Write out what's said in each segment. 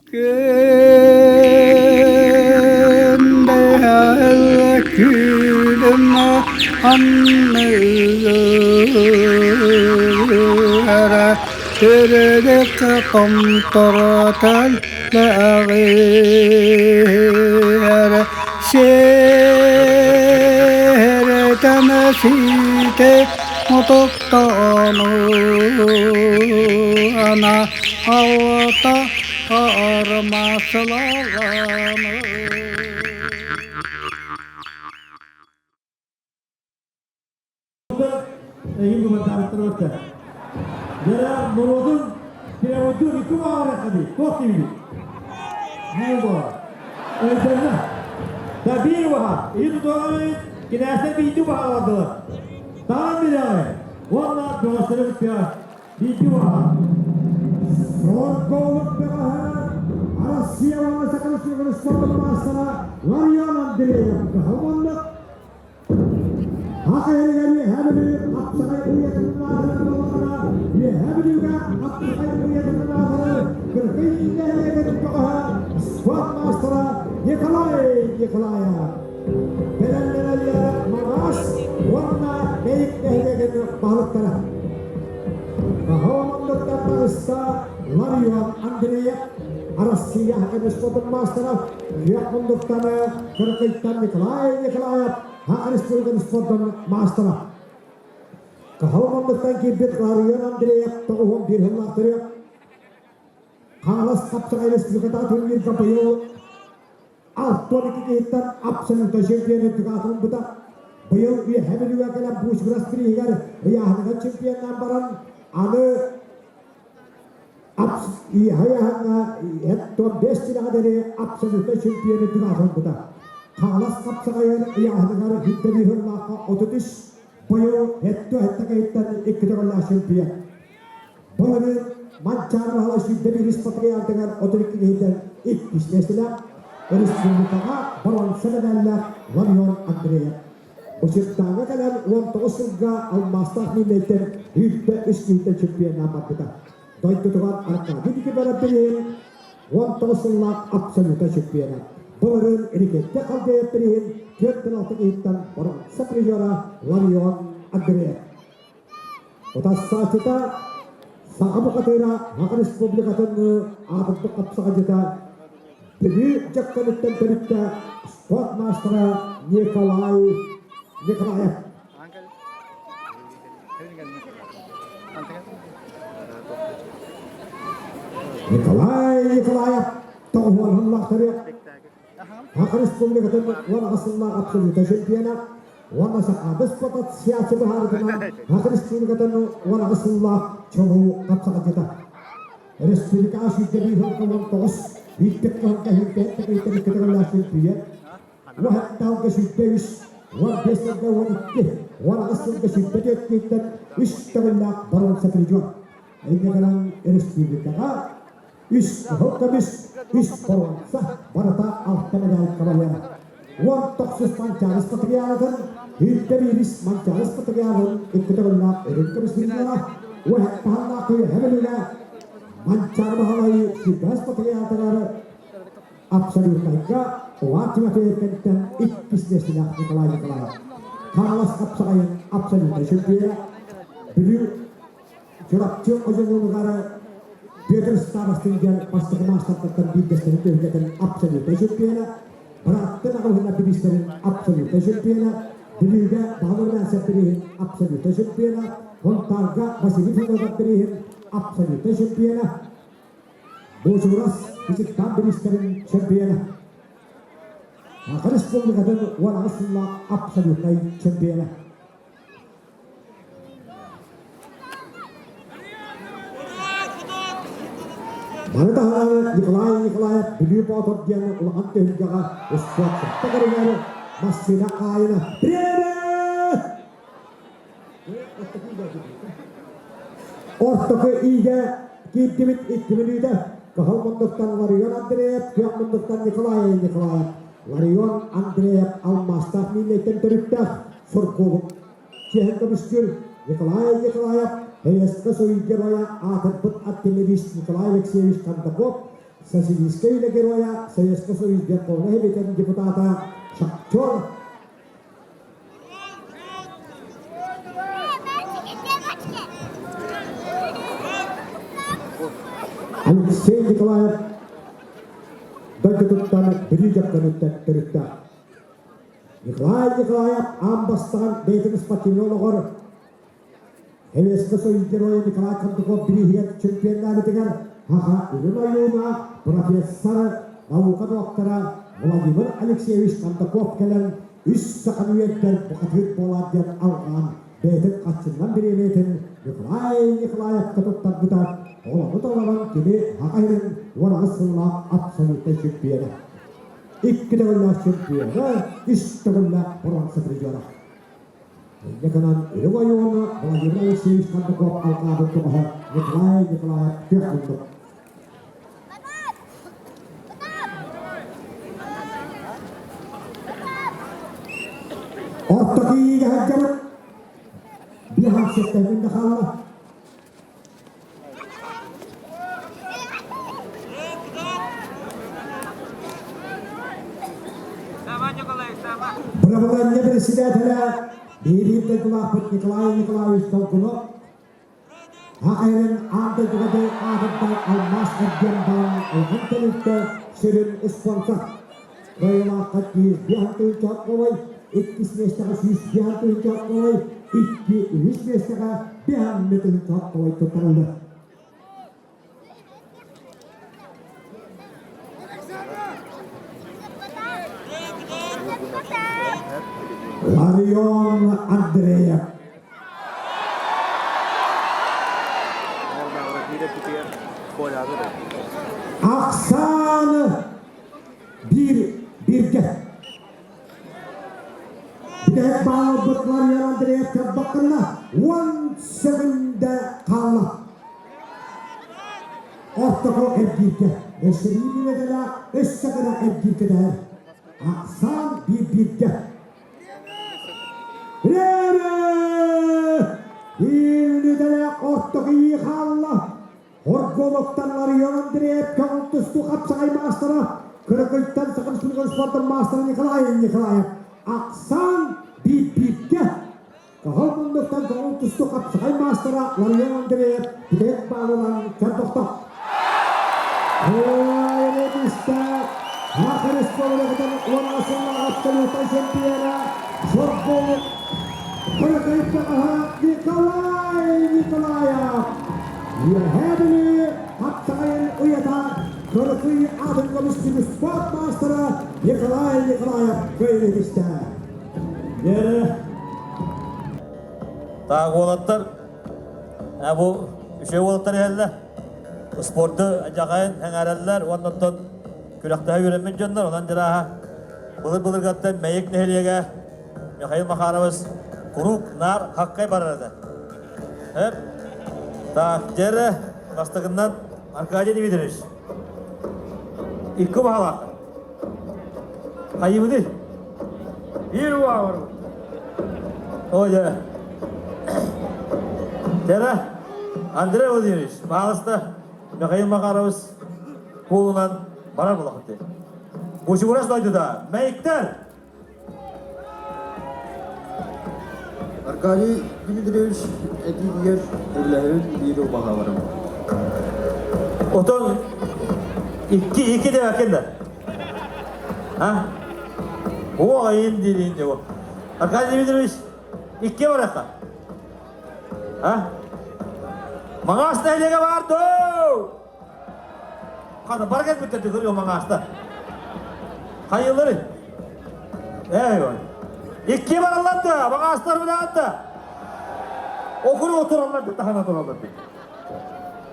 Күндэл күлүм анныгар Үрдүк томторотон лэҕир Сиртэн сиите мутуктану ана алта Армаслаҕаны Эйин гуманитарыстар Дьэ, норуотун переводун икки баҕараххыный, туох диибит? Биир буолар. Өйдөннө. Да биир убаһа. Ии тутуоҕа кинээстэр биирдии убаһа олордулар. Таан билэҕи. Уонна бөҕөстөрү кытта Биирдии убаһа. Соргоолук бөҕөһө Россия уонна Саха Республикатын спордун маастара Ларион Андреев уонна Саха иһигэр Үөһээ Бүлүү хапсаҕай уйатын аатырар буоллаҕына, Үөһээ Бүлүүгэ хапсаҕай уйатын аатырар Кыргый нэһилиэгин бөҕөһө спорт маастара Николай Николаев. Бэлэмнэнэллэр Маҥаас уонна Мэйик нэһилиэгин баһылыктара. Баһылыктар таҕыста Ларион Андреев, Арассыыйа көмүс маастара Күөх мундуктаны Кыркыйтан Николай Николаев, Саха Республикатын спордун маастара. Кыһыл мундуктан киирбит Ларион Андреев 91 сыллаах төрүөк. Хаҥалас хапсаҕай республикатааҕы турнирга быйыл 62 киһиттэн абсолютно чемпион үрдүк аатын ылбыта. Быйыл Үөһээ Бүлүүгэ кэлэн Буучугурас бирииһигэр ыйааһыныгар чемпионнаан баран, аны ыйааһыҥҥа 75 килэҕэ диэри абсолютно чемпион үрдүк аатын ылбыта. Хаҥалас хапсаҕайын ыйааһыныгар 101 сыллаахха 33, быйыл 77 киһиттэн икки төгүллээх чемпион. Былырыын Манчаары Баһылай 101 патриардыгар 32 киһиттэн иккис миэстэлээх, республикаҕа боруонса мэдээллээх Ларион Андреев. Бу кэлэн 19 сылга алмаастаах мииннэйтэн 103 киһиттэн чемпионнаан барбыта. Дойдутугар Аркадий Никифоров билигин 19 сыллаах абсолюта чемпиона. Былырыын Рикетте Халдеев билигин 46 киһиттэн боруонса призера Ларион Андреев. Утарсааччыта Саха бухатыыра Саха Республикатын аатырбыт хапсаҕайдьыта Бүлүү дьахтарыттан төрүттээх спорт маастара Николай Николаев. Николай Николаев тоҕуһуон сыллаах төрүөх Саха Республикатын 18 сыллаах абсолюта чемпиона уонна Сахаада спорт ассоциация быһаарытынан Саха Республикатын 18 сыллаах чулуу хапсаҕайдьыта. Республика 101 19 биирдик кыһылга сүүрбэ кытыгыллаах чемпион, уһатталга 103, 15 сылга 12, 18 сылга 104 кииттэн үс төгүллээх боруонса призер. Инньэ гынан республикаҕа Үс кыһыл көмүс, үс боруонса, барыта алта медаль кавалера. 19 Манчаарыс патриаратын, Үрдэ биирис Манчаарыс патриарын икки төгүллээх үрүҥ көмүс призера, уһаттаһаллаах үөһэ Бүлүүгэ Манчаары Баһылай сүүрбэһис патриаратыгар абсолютнайга Улаат Тимофеевкэнтэн иккис миэстэлээх Николай Николаев. Хаҥалас хапсаҕайын абсолютнай чемпиона, Бүлүү Чурапчы Одьулуунугар Петр Старостин диэн бастакы маастартартан биирдэстэрин түһүлгэтин абсолютнай чемпиона, бырааттын аҕалыһына бириистэрин абсолютнай чемпиона, Бүлүүгэ Баһылай Мээсэп бирииһин абсолютнай чемпиона, Хонтаарга Василий Федотов бирииһин абсолютнай чемпиона, Буучугурас Ичиктаан бириистэрин чемпиона. Саха Республикатын 18 сыллаах абсолютнай чемпиона. Маны таһынан Николай Николаев Бүлүү Боотур диэн улахан түһүлгэҕэ успуорт сапта көрүҥэр массыына хаайына Привет! Ортоку иигэ киирдибит икки мүнүүтэ. Кыһыл муннуктан Ларион Андреев, күөх муннуктан Николай Николаев. Ларион Андреев алмаастаах мииннэйтэн төрүттээх Сургуулук чиэһин көмүскүүр Николай Николаев, ХСК Союз Геройа аатырбыт артиллерист Николай Алексеевич Кондаков. Социалистскай Үлэ Геройа, Советскай Союз Верховнай Сэбиэтин депутата Шахтер Алексей Николаев дойдутуттан Бүлүү дьахтарыттан төрүттээх. Николай Николаев аан бастаан бэйэтин спортивнай олоҕор Советскай Союз Геройа Николай Кондаков бирииһигэр чемпионнаабытыгар Саха Үрүҥ Ойууна профессор, наука доктора Владимир Алексеевич Кондаков кэлэн үс саханы үөрдэр бухатыыр буолаар диэн алҕаан бэйэтин хаччыннан бириэмийэтин Николай Николаевка туттарбыта, олоҕу толорон кини Саха сирин 18 сыллаах абсолютнай чемпиона. Икки төгүллээх чемпиона, үс төгүллээх боруонса призера. Инньэ гынан Үрүҥ Ойууну Владимир Алексеевич Кондаков алҕаабыт тоҕоһо Николай Николаев күөх муннук. Орто киигэ сылдьабыт. Биһан ситтэрин да хаалла. Бырабылыанньа председателэ биир дойдулаахпыт Николай Николаевич Толкунов АХР аан дойдуга аатырдар алмаас эргиэн баан улахан тэрилтэ сүрүн спонсор. Кыайыылаахха 105 тыһыынча иккис миэстэҕэ 105 тыһыынча икки үһүс миэстэҕэ 5 тыһыынча туттарыллар. Ларион Андреев. Оксана биир бииргэ. Бүтэһик баалбыт Ларион Андреев көрбөккүнэ 10 секунда хаалла. Ортоку эргииргэ өссө биир мүнүүтэлээх өссө гына эргииргэ дэһэр. Ахсаан биир бииргэ. Время! Биир мүнүүтэлээх ортоку ии хаалла. Оргуолуктан Ларион Андреев көҥүл тустуу хапсаҕай маастара, Кыракыйтан Саха Республикатын спордун маастара Николай Николаев ахсаан биир-бииргэ Кыһыл муннуктан көҥүл тустуу хапсаҕай маастара Ларион Андреев бүтэһик баалынан көрдөхтө. Ой, Саха Республикатын уонна сыллаах абсолютнай чемпиона Соргу Кыракыйдаҕаһа Николай Николаев Үөһээ Бүлүү хапсаҕайын уйата Кыракый аатын көмүскүүр спорт маастара Николай Николаев кыайыыны түстэ. Дьэ, таах уолаттар, бу үчүгэй уолаттар иһэллэр. Спорду дьаҕайын эҥээрэллэр уонна оттон күрэхтэһэ үөрэммит дьоннор, онон дьарааһа былыр-былыргаттан Мэйик нэһилиэгэ Михаил Махарович куруук наар хаккай барар этэ. Эп, так, дьэрэ, бастакыннан Аркадий Дмитриевич. Икки баһалаах. Хайыбыды? Биир уаҕар. О, дьэ. Дьэрэ, Андрей Владимирович, баалыста Михаил Макарович куулунан барар булахыт. Бучугурас дойдуда Мэйиктэр! Аркадий Дмитриевич этиитигэр сөбүлэһэбин биир убаһаларым. Отон икки икки деп кэллэр. А? О, айын диин деп. Аркадий Дмитриевич икки барахха. А? Маҥаас нэһилиэгэ баар доо! Хана бар кэлбиттэр көрүө маҥааста. Хайылары. Эй, икки бараллар да, маҥаастар билэҕин да. Окур отураллар да, таһына тураллар да.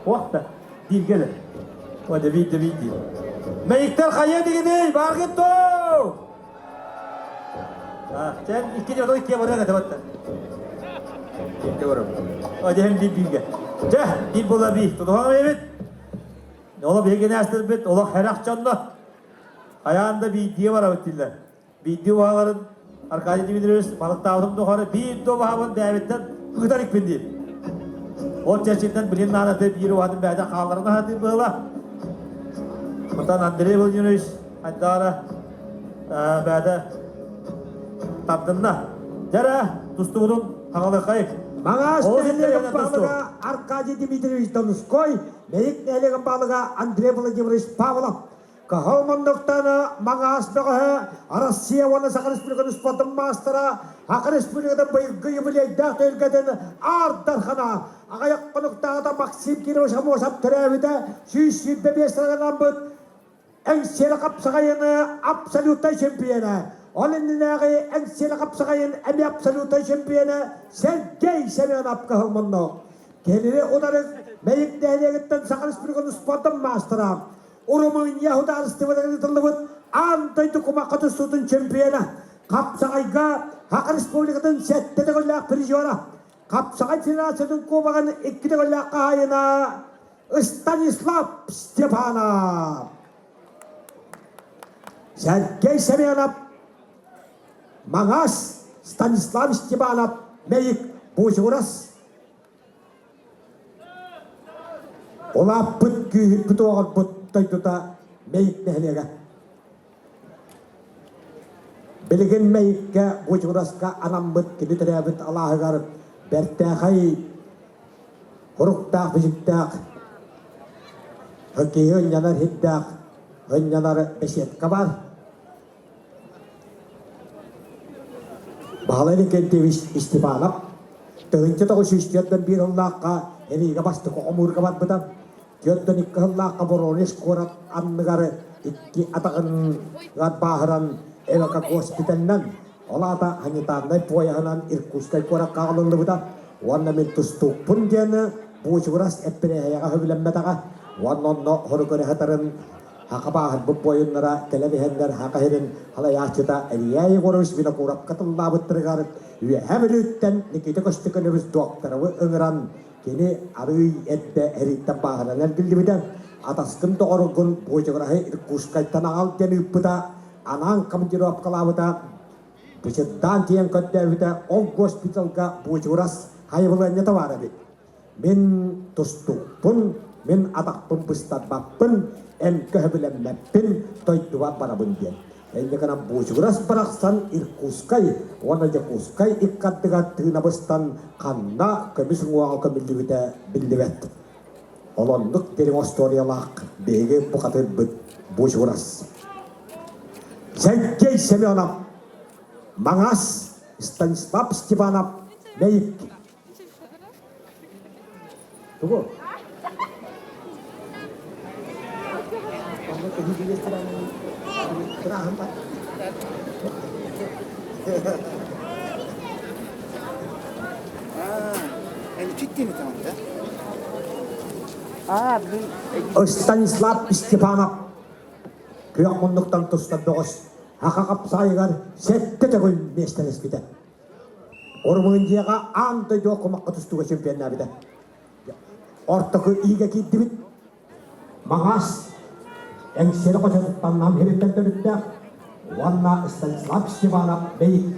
Уохта, бииргэ да. О, да биир да биир дии. Мэйиктэр хайа дигиний, бааргыт доо! Чэн икки дьоно икки барыах этэ баттар. Икки барабыт. О, дьэһин биир бииргэ. Дьэ, биир буола бии. Тутуһан эбит. Оло биһиги нээстэрбит, олох хэрэх дьонно. Хайаан да биирдии барабыт дииллэр. Биирдии уһааларын Аркадий Дмитриевич балыктаабытым тухары биир да убаһабын бэйэбиттэн ыытар икпин диир. Ол чэрчитинэн билин наадаты биир уһатын бэйэтэ хаалларына сатыыр быһыла. Оттон Андрей Владимирович Айдаара бэйэтэ тардынна. Дьэрэ, тустубутун хаҥалыаххайык. Маҥаас нэһилиэгин баһылыга Аркадий Дмитриевич Донской, Мэйик нэһилиэгин баһылыга Андрей Владимирович Павлов. Кыһыл муннуктан Маҥаас бөҕөһө Россия уонна Саха Республикатын спордун маастара, Саха Республикатын быйылгы юбилейдаах түһүлгэтин Аар Дархана, аҕыйах хонуктааҕыта Максим Кирович Амосов төрөөбүтэ 125 сылынан Эҥсиэли хапсаҕайыны абсолютнай чемпиона, ол иннинээҕи Эҥсиэли хапсаҕайын эмиэ абсолютнай чемпиона Сергей Семенов кыһыл муннук. Кинини утары Мэйик нэһилиэгиттэн Саха Республикатын спордун маастара, Румыния судаарыстыбатыгар ыытыллыбыт аан дойду кумахха тустуутун чемпиона, хапсаҕайга Саха Республикатын сэттэ төгүллээх призера, хапсаҕай федерациятын кубогын икки төгүллээх хаһаайына Станислав Степанов, Сергей Семенов, Маҥаас Станислав Степанов, Мэйик Бучурас Улааппыт күүһүрбүт оҕорбут дойдута Мэйик нэһилиэгэ. Билигин Мэйиккэ Бучураска анаммыт кини төрөөбүт алааһыгар бэртээхэй Уруктаах-бичиктээх, киһи ынньанар иһиттээх, ынньанар беседка баар. Баһылай Иннокентьевич Степанов 1941 сыллаахха Эриигэ бастакы хомуурга барбыта. 42 сыллаахха Воронеж куорат анныгар икки атаҕын бааһыран эвакогоспиталынан, ол аата санитарнай поеһынан Иркутскай куоракка аҕалыллыбыта уонна мин тустуукпун диэн буучугурас эппирэһэйэҕэ сөбүлэммэтэҕэ уонна онно хору көрө сытарын Хака бааһырбыт буойуннара кэлэн иһэннэр Хака сирин халайааччыта Илья Егорович Винокуровка тыллаабыттарыгар Үөһээ Бүлүүттэн Никита Көстөкүнөбүс Докторовы ыҥыран кини арыый эрдэ эрииттэн бааһыран эргиллибитэ. Атаскын доҕоргун буочугураһы Иркутскайтан аҕал диэн ыыппыта, анаан командировкалаабыта. Бычырдаан тиийэн көрдөөбүтэ, ол госпиталга буочугурас хайыбылыанньата баар эбит. Мин тустукпун, мин атахпын быстарбаппын, эмкэ сөбүлэммэппин, дойдубар барабын диэн. Инньэ гынан буочугурас барахсан Иркутскай уонна Дьокуускай икки ардыгар тыына быстан ханна көмүс уҥуоҕа көмүллүбүтэ биллибэт. Ол оннук дириҥ остуоруйалаах биһиги бухатыырбыт Буочугурас. Сергей Семенов, Маҥаас Станислав Степанов, Мэйик. Тугу? Станислав Степанов күөх муннуктан тустар бөҕөс Аха хапсаайыгар сэттэ төгүл миэстэлэспитэ. Румынияҕа аан дойду кумахха тустууга чемпионнаабыта. Ортоку иигэ киирдибит. Маҥаас Эҥсиэли хочотуттан Нам сириттэн төрүттээх уонна Станислав Степанов Бэйик.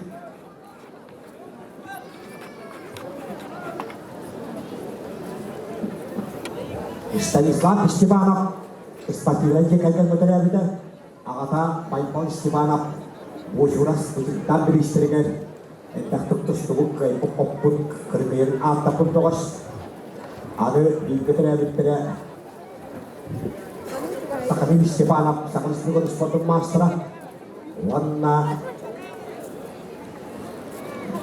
Станислав Степанов спортивнай дьиэ кэргэҥҥэ төрөөбүтэ. Аҕата Байбал Степанов Бочурас Бытыктаах бириистэригэр элбэхтик тустубут, кыайбыт-хоппут, кыргыйын ааттаппыт бөҕөс. Аны бииргэ төрөөбүттэрэ Сахамин Степанов Саха Республикатын спордун маастара уонна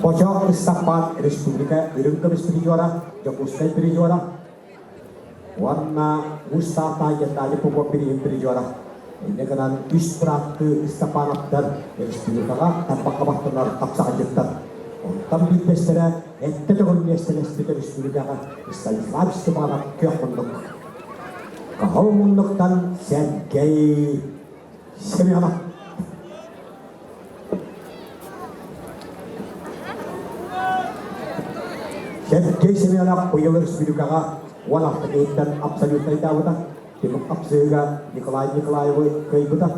Бочо Ыстаппаан республика үрүҥ көмүс призера, Дьокуускай призера уонна Уус Саатаай Геннадий Попов бирииһин призера. Инньэ гынан үс бырааттыы Степановтар республикаҕа тарбахха баттанар хапсаҕайдьыттар. Онтон биирдэстэрэ эрдэ төгүл миэстэлэспит республикаҕа Станислав Степанов күөх муннук. Кыһыл муннуктан Сергей Семенов. Сергей Семенов быйыл республикаҕа 16 киһиттэн абсолютнайдаабыта. Түмүк хапсыһыыга Николай Николаевы кыайбыта.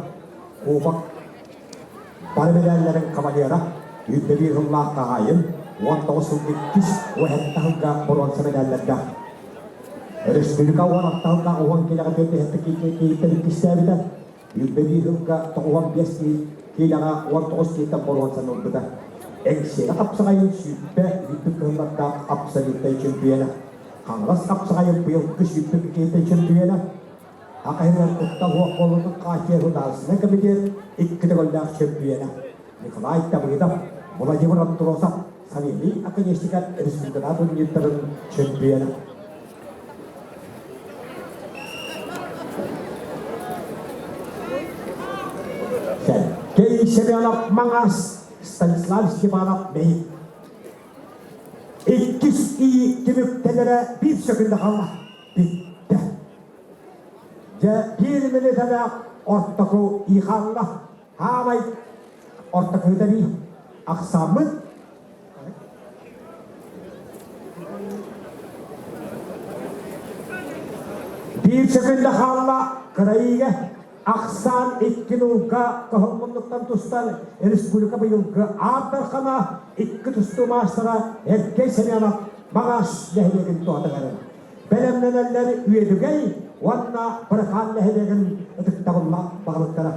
Кубок бары медалларын кавалера, 101 сыллаах хаһаайын, 19 сыл иккис уһэттэ сылга боруонса медаллардаах. Республика 16 уон киилэҕэ 47 киһиттэн иккистээбитэ. 21 сылга 95 киилэҕэ 19 киһиттэн боруонсаны ылбыта. Эҥсиэли хапсаҕайын 20 үрдүк кыһыллардаах абсолютнай чемпиона. Хаҥалас хапсаҕайын быйылгы 20 киһиттэн чемпиона. Хахайынан куттал суох буолуутун хааччыйар судаарыстыбаннай комитет икки төгүллээх чемпиона. Николай Давыдов, Владимир Андросов, Савелий Оконешников республикалаах турнирдарын чемпиона. Сергей Семенов Маҥаас, Станислав Степанов Мэйик. Иккис ии түмүктэнэрэ биир сөкүндэ хаалла. Бүттэ. Дьэ, биир мүнүүтэлээх ортоку ии хаалла. Хаамай ортокута дии. Ахсааммыт Биир сөкүндэ хаалла кырайыыга ахсаан икки нуулга коһолмуннуктан тустан республика быйылгы Аар Дархана икки тустуу маастара Эркэй Семенов Маҥаас нэһилиэгин туһатыгар бэлэмнэнэллэр Үөдүгэй уонна Быракаан нэһилиэгин ытыктабыллаах баһылыктара.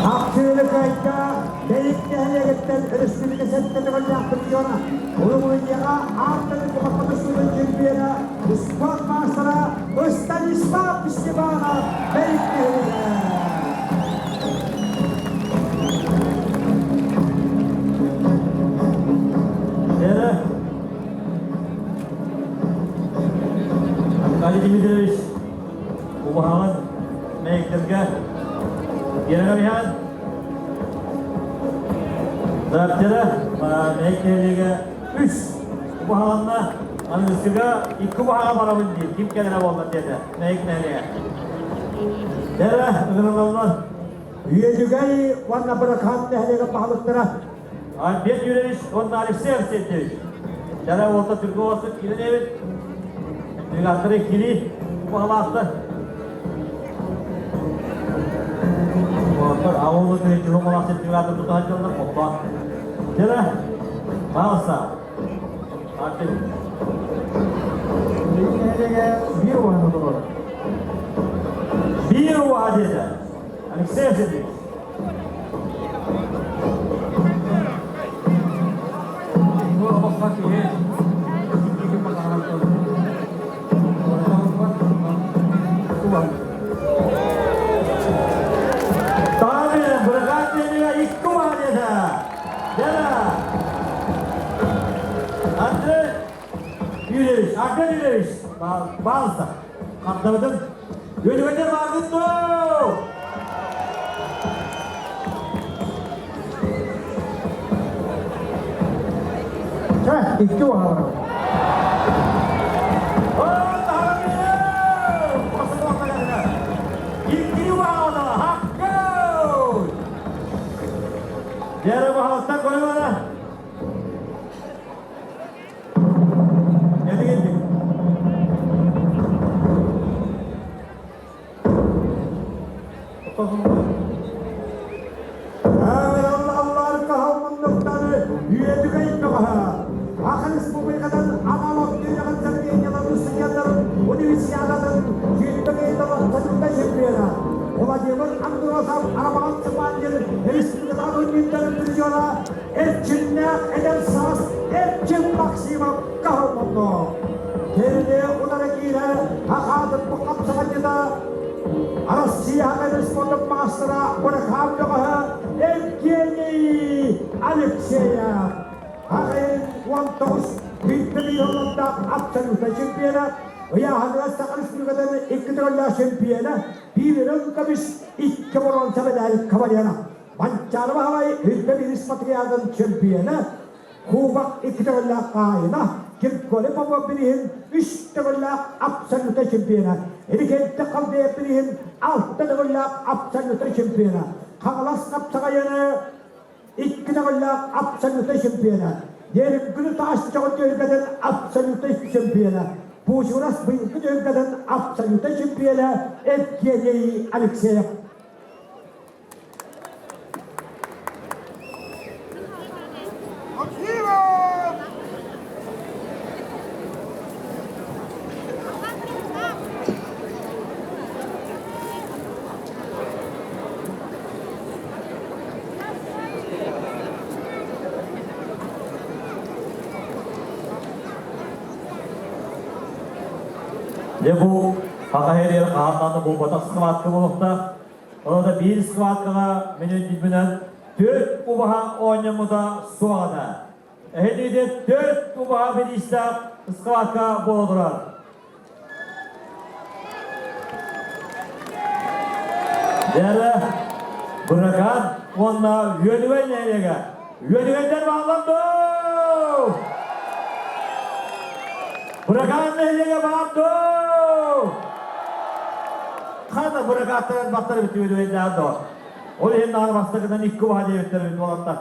Ахтыыны кыайда Бэйик нэһилиэгиттэн өрөспүүбүлүкэ сэттэ төгүллээх чемпиона, Румынияҕа ааттарын кубокка тустуутун чемпиона, спорт маастара Станислав Степанов Бэйик нэһилиэгэ. Аркадий Дмитриевич убаһаҕын мэйиктэргэ Ерегамихан Драптера мэйик нэһилиэгэ үс убаһаланна аныгыскыга икки убаһаҕа барабын диир ким кэлэрэ буолла диэтэ мэйик нэһилиэгэ Дэрэ ыҥырыллаллар Үөдүгэй уонна Быракаан нэһилиэгин баһылыктара Альберт Юрьевич уонна Алексей Арсентьевич. Дьара уолта түргө оҕосут киирэн эбит. Двигателі кири убаһалаахтар. Олортор ауылы түйін жұлымалақты двигатель тутаһан дьоннор хоппа. Дьара, пожалуйста. Артем. Биир уһаны турар. Биир уһа деді. Алексей Арсентьевич. Таабин Быракаан икки уһаниета. Дена. Андрей Юрьевич, Андрей Юрьевич, пожалуйста. Хардабытын Үөдүгэйдэр бааргыт дуо? Чэ, икки уһаҕа. Дьэрэ баһалыктар көрүҥ Кэлигинник. Аллар каһалманныктары үөдүгэй бөҕөһө. Аха республикадан аналог түйэҕин сэргиэнньэлэрин судьяларын универсиадатын сүүрбэ чемпиона Владимир Андросов Роман Цыпандин республикадан турнирдарын призера Эрчимнээх эдэр саас Эрчим Максимов каһылманно. Кэллэ утары киирэр Ахаатын хапсаҕайдьыта Россияҕа республика маастара Быракаан бөҕөһө Евгений Алексеев. Аҕайын 19 биирдэ абсолютнай чемпиона, ыйааһыныгар Саха Республикатын икки төгүллээх чемпиона, биир үрүҥ көмүс, икки боруонса медаль кавалера. Манчаары Баһылай Үрбэ Биирис Патриархын чемпиона, Кубок икки төгүллээх хаайына, Кирколи Попов бириһин үс төгүллээх абсолютнай чемпиона, Рикенте Халдеев бириһин алта төгүллээх абсолютнай чемпиона. Хаҥалас хапсаҕайыны икки төгүллээх абсолютнай чемпиона, Нерюнгри таас чоҕун түһүлгэтин абсолютнай чемпиона, Пучурас быйылгы түһүлгэтин абсолютнай чемпиона Евгений Алексеев. Дьэ бу Саха сиригэр хаһан даҕаны буолбатах схватка буолуохтаах. Ол да биир схваткаҕа мин өйдүүрбүнэн түөрт убаһа оонньоммута суох этэ. Эһиги түөрт убаһа бириистээх схватка буола турар. Дьэ, Быракаан уонна Үөдүгэй нэһилиэгэ. Үөдүгэйдэр бааллар дуу? Быракаан нэһилиэгэ баар дуу? Хана быракааттарын баттар эбит Үөдүгэйдээх доо. Ол иһин даҕаны бастакынан икки убаһа диэбиттэр эбит уолаттар.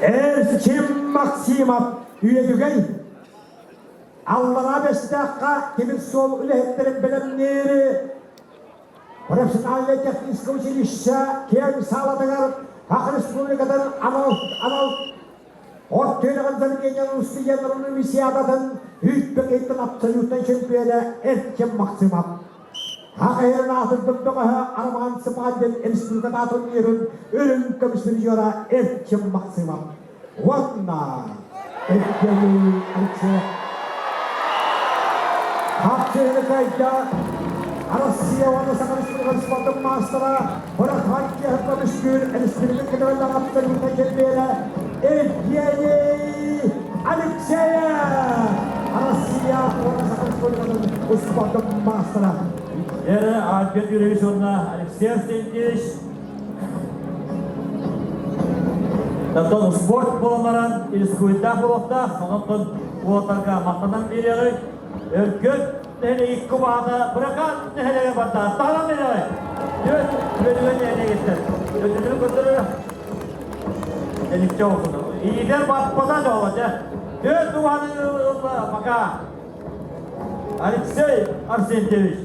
Эрчим Максимов Үөдүгэй Аллараа Бэстээххэ тимир суол үлэһиттэрин бэлэмниир профессиональнай техническэй училище киэҥ саалатыгар Саха Республикатын анал анал Ортүөлэҕин заведениеларын устудьуоннарын универсиадатын үүт-пакеттан абсолютнай чемпиона Эрчим Максимов. Хахайырын аатырбыт бөҕөһө Арамаан Сыпаан диэн республикатааҕы турнирын үрүҥ көмүс призера Эрчим Максимов. Уонна Евгений Алексеев. Хапчыыны кыайда Россия уонна Саха Республикатын спордун маастара Быраххан көмүскүүр республика көтөҕүллэн абсолютнай чемпиона Евгений Алексеев Россия уонна Саха Республикатын спордун маастара. Вера Альберт Юрьевич уонна Алексей Арсентьевич Оттон спорт буолан баран искуйдаах буолуохтаах, онон уолаттарга махтанан биэриэҕи. Өркөн нэһилиэк кубаата Быракаан нэһилиэгэ барда. Таһынан биэриэҕи. Түөрт үөдүгэн нэһилиэгиттэн. Өтүтүн көрдөрөр. Эликчэ olsun. Иитэр баппата дьоло дьэ. Түөрт убаһаны ылла пока. Алексей Арсентьевич.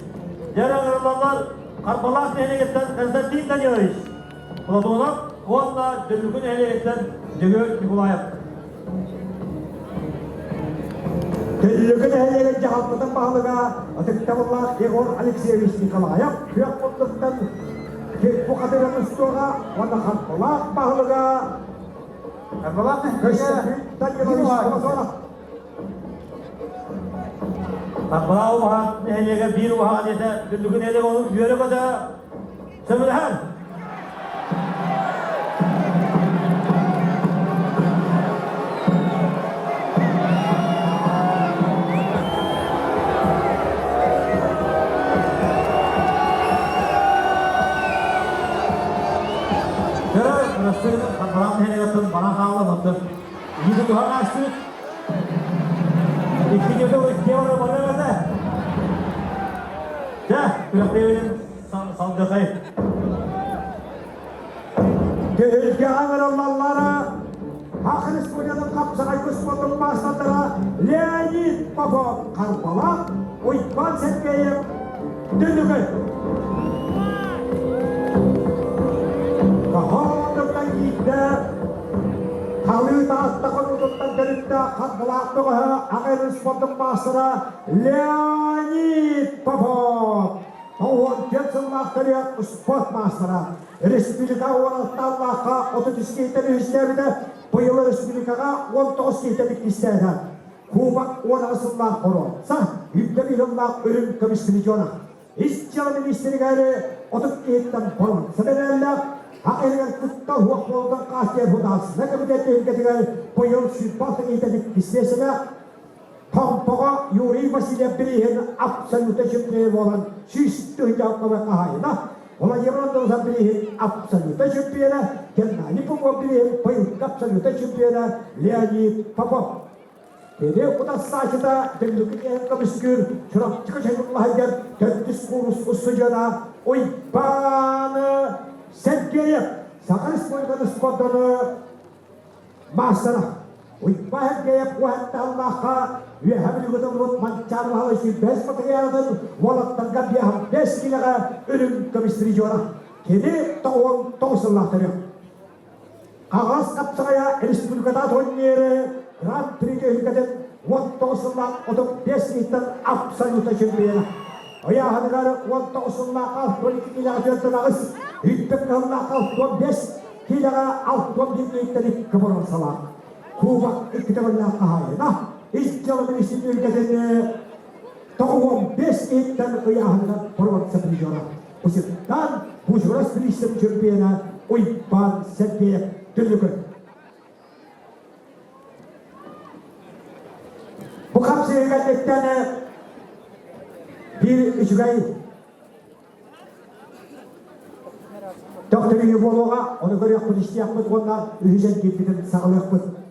Дьэ ыҥырыллаллар Харбалаах нэһилиэгиттэн Константин Данилович Платонов уонна Дүллүкү нэһилиэгиттэн Дьөгүөр Николаев. Дүллүкү нэһилиэгин дьаһалтатын баһылыга ытыктабыллаах Егор Алексеевич Николаев күөх муннуктан бу хатыран устуоҕа уонна Харбалаах баһылыга Харбалаах Константин Данилович Платонов. Харбалаах убаһа нэһилиэгэ биир убаһа диэтэ Дүллүкү нэһилиэгэ ону үөрэ-көтө сөбүлэһэр. Көрө, Россияны Харбалаах нэһилиэгиттэн баран хаалла онтон Ииди туһан аастыбыт. Икки дьиэгэ икки бары барыам этэ. Дьэ, күрэхтэһиибитин салгыахай. Түһүлгэҕэ ыҥырыллаллара. Саха Республикатын хапсаҕай спордун маастардара Леонид Попов Харбалаах, Уйбаан Сергеев Дүлүгү. Хоһоонуттан киирдэ Халыы Таатта хонуутуттан төрүттээх Харбалаах бөҕөһө аҕа спордун маастара Леонид Попов. 14 сыллаах төрүөх спорт маастара. Республика уоралтааллаахха 33 киһиттэн үһүстээбитэ, быйыл республикаҕа 19 киһиттэн иккистээтэ. Кубок 18 сыллаах боруонса, үрдэл ыһыллаах үрүҥ көмүс призера. Ис дьыала министригэр 30 киһиттэн боруонса бэрээллээх, Ах эригэр кытта уох буолдан хаастыйар худаарсына кэмитиэт түһүлгэтигэр быйыл 26 киһиттэн иккис Томпоҕо Юрий Васильев бирииһин абсолютно чемпион буолан 100 тыһыынча хаһаайына, Владимир Андонов бирииһин абсолютно чемпиона, Геннадий Попов бирииһин быйылгы абсолютно чемпиона Леонид Попов. Кини утарсааччыта Дүллүкү киэһин көмүскүүр Чурапчыга чайгыллаһайгар төрдүс куурус устудьуона Уйбаан Сергеев Саха Республикатын спорданы маастара. Уйбаан Сергеев уһаттааллаахха Үөһэ Бүлүүгэ толорбут Манчаары Баһылай сүүрбэһис матырыйаалын уолаттарга 55 киилэҕэ үрүҥ көмүс призера. Кини 99 сыллаах төрүөх. Хаҥалас хапсаҕайа республиката турниры Гран-при түһүлгэтин 19 сыллаах 35 ыйтан абсолютно чемпиона. Ыйааһыныгар 19 сыллаах 62 киилэҕэ түөртэн аҕыс, үрдүк кыһыллаах 65 киилэҕэ 61 ыйтан икки боруонсалаах. Кубок икки төгүллээх хаһаайына ис дьыала министрин 95 ыйтан ыйааһыныгар боруонса призера. Усуттан Бужурас пристав чемпиона Уйбаан Сергеев Түллүкү. Бу хапсыһыыга кэттэн биир үчүгэй төхтөрүйүү буолуоҕа, ону көрүөхпүт, истиэхпит уонна үһүс эргиирбитин саҕалыахпыт.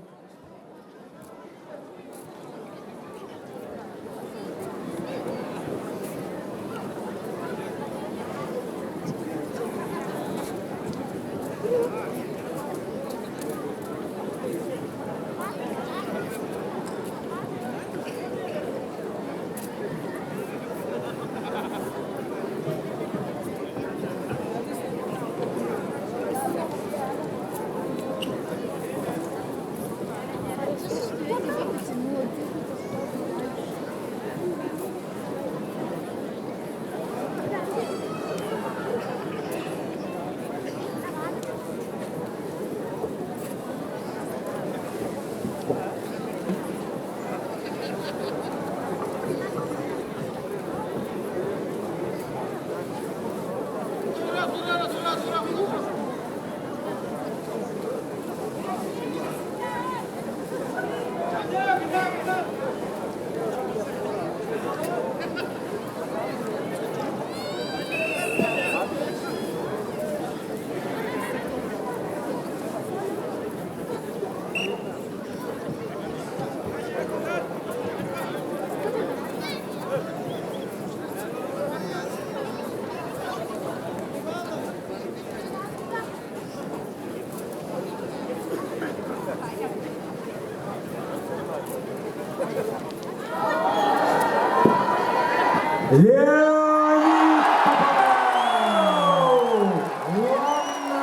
Леонид Попов! Уонна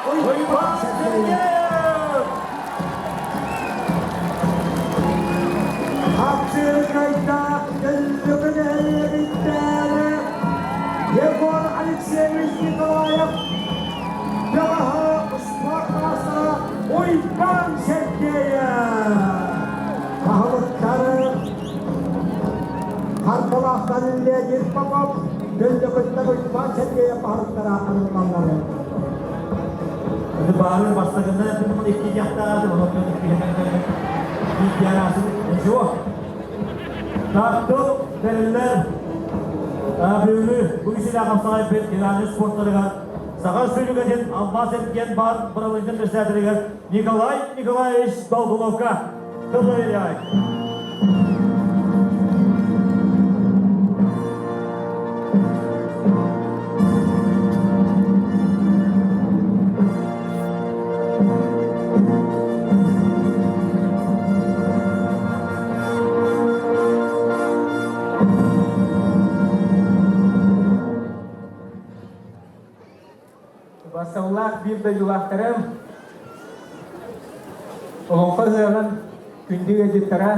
Уйбаан Сергеев! Хапсыыргайда Дүллүкү нэһилиэгиттээри Егор Алексеевич Николаев Бөҕөһө спорт маастара Уйбаан Сергеев баһылыктары Харбалаахтан Леонид Попов, Дүллүкүттэн Уйбаан Сергеев баһылыктара аныллаллар. Баарын бастакында икки дьахтаҕа онон Ничего. Тартыл бэриллэр бүгүҥҥү бу кисилээх хамсаҕай бит Геннадий спорттарыгар Саха Республикатын Алмаз эргиэн баар быралыытын председателигэр Николай Николаевич Долгуновка тыл берияй. Бассаллаах биир дойдулаахтарым, Олоҥхо ыһыаҕын күндү ыалдьыттара,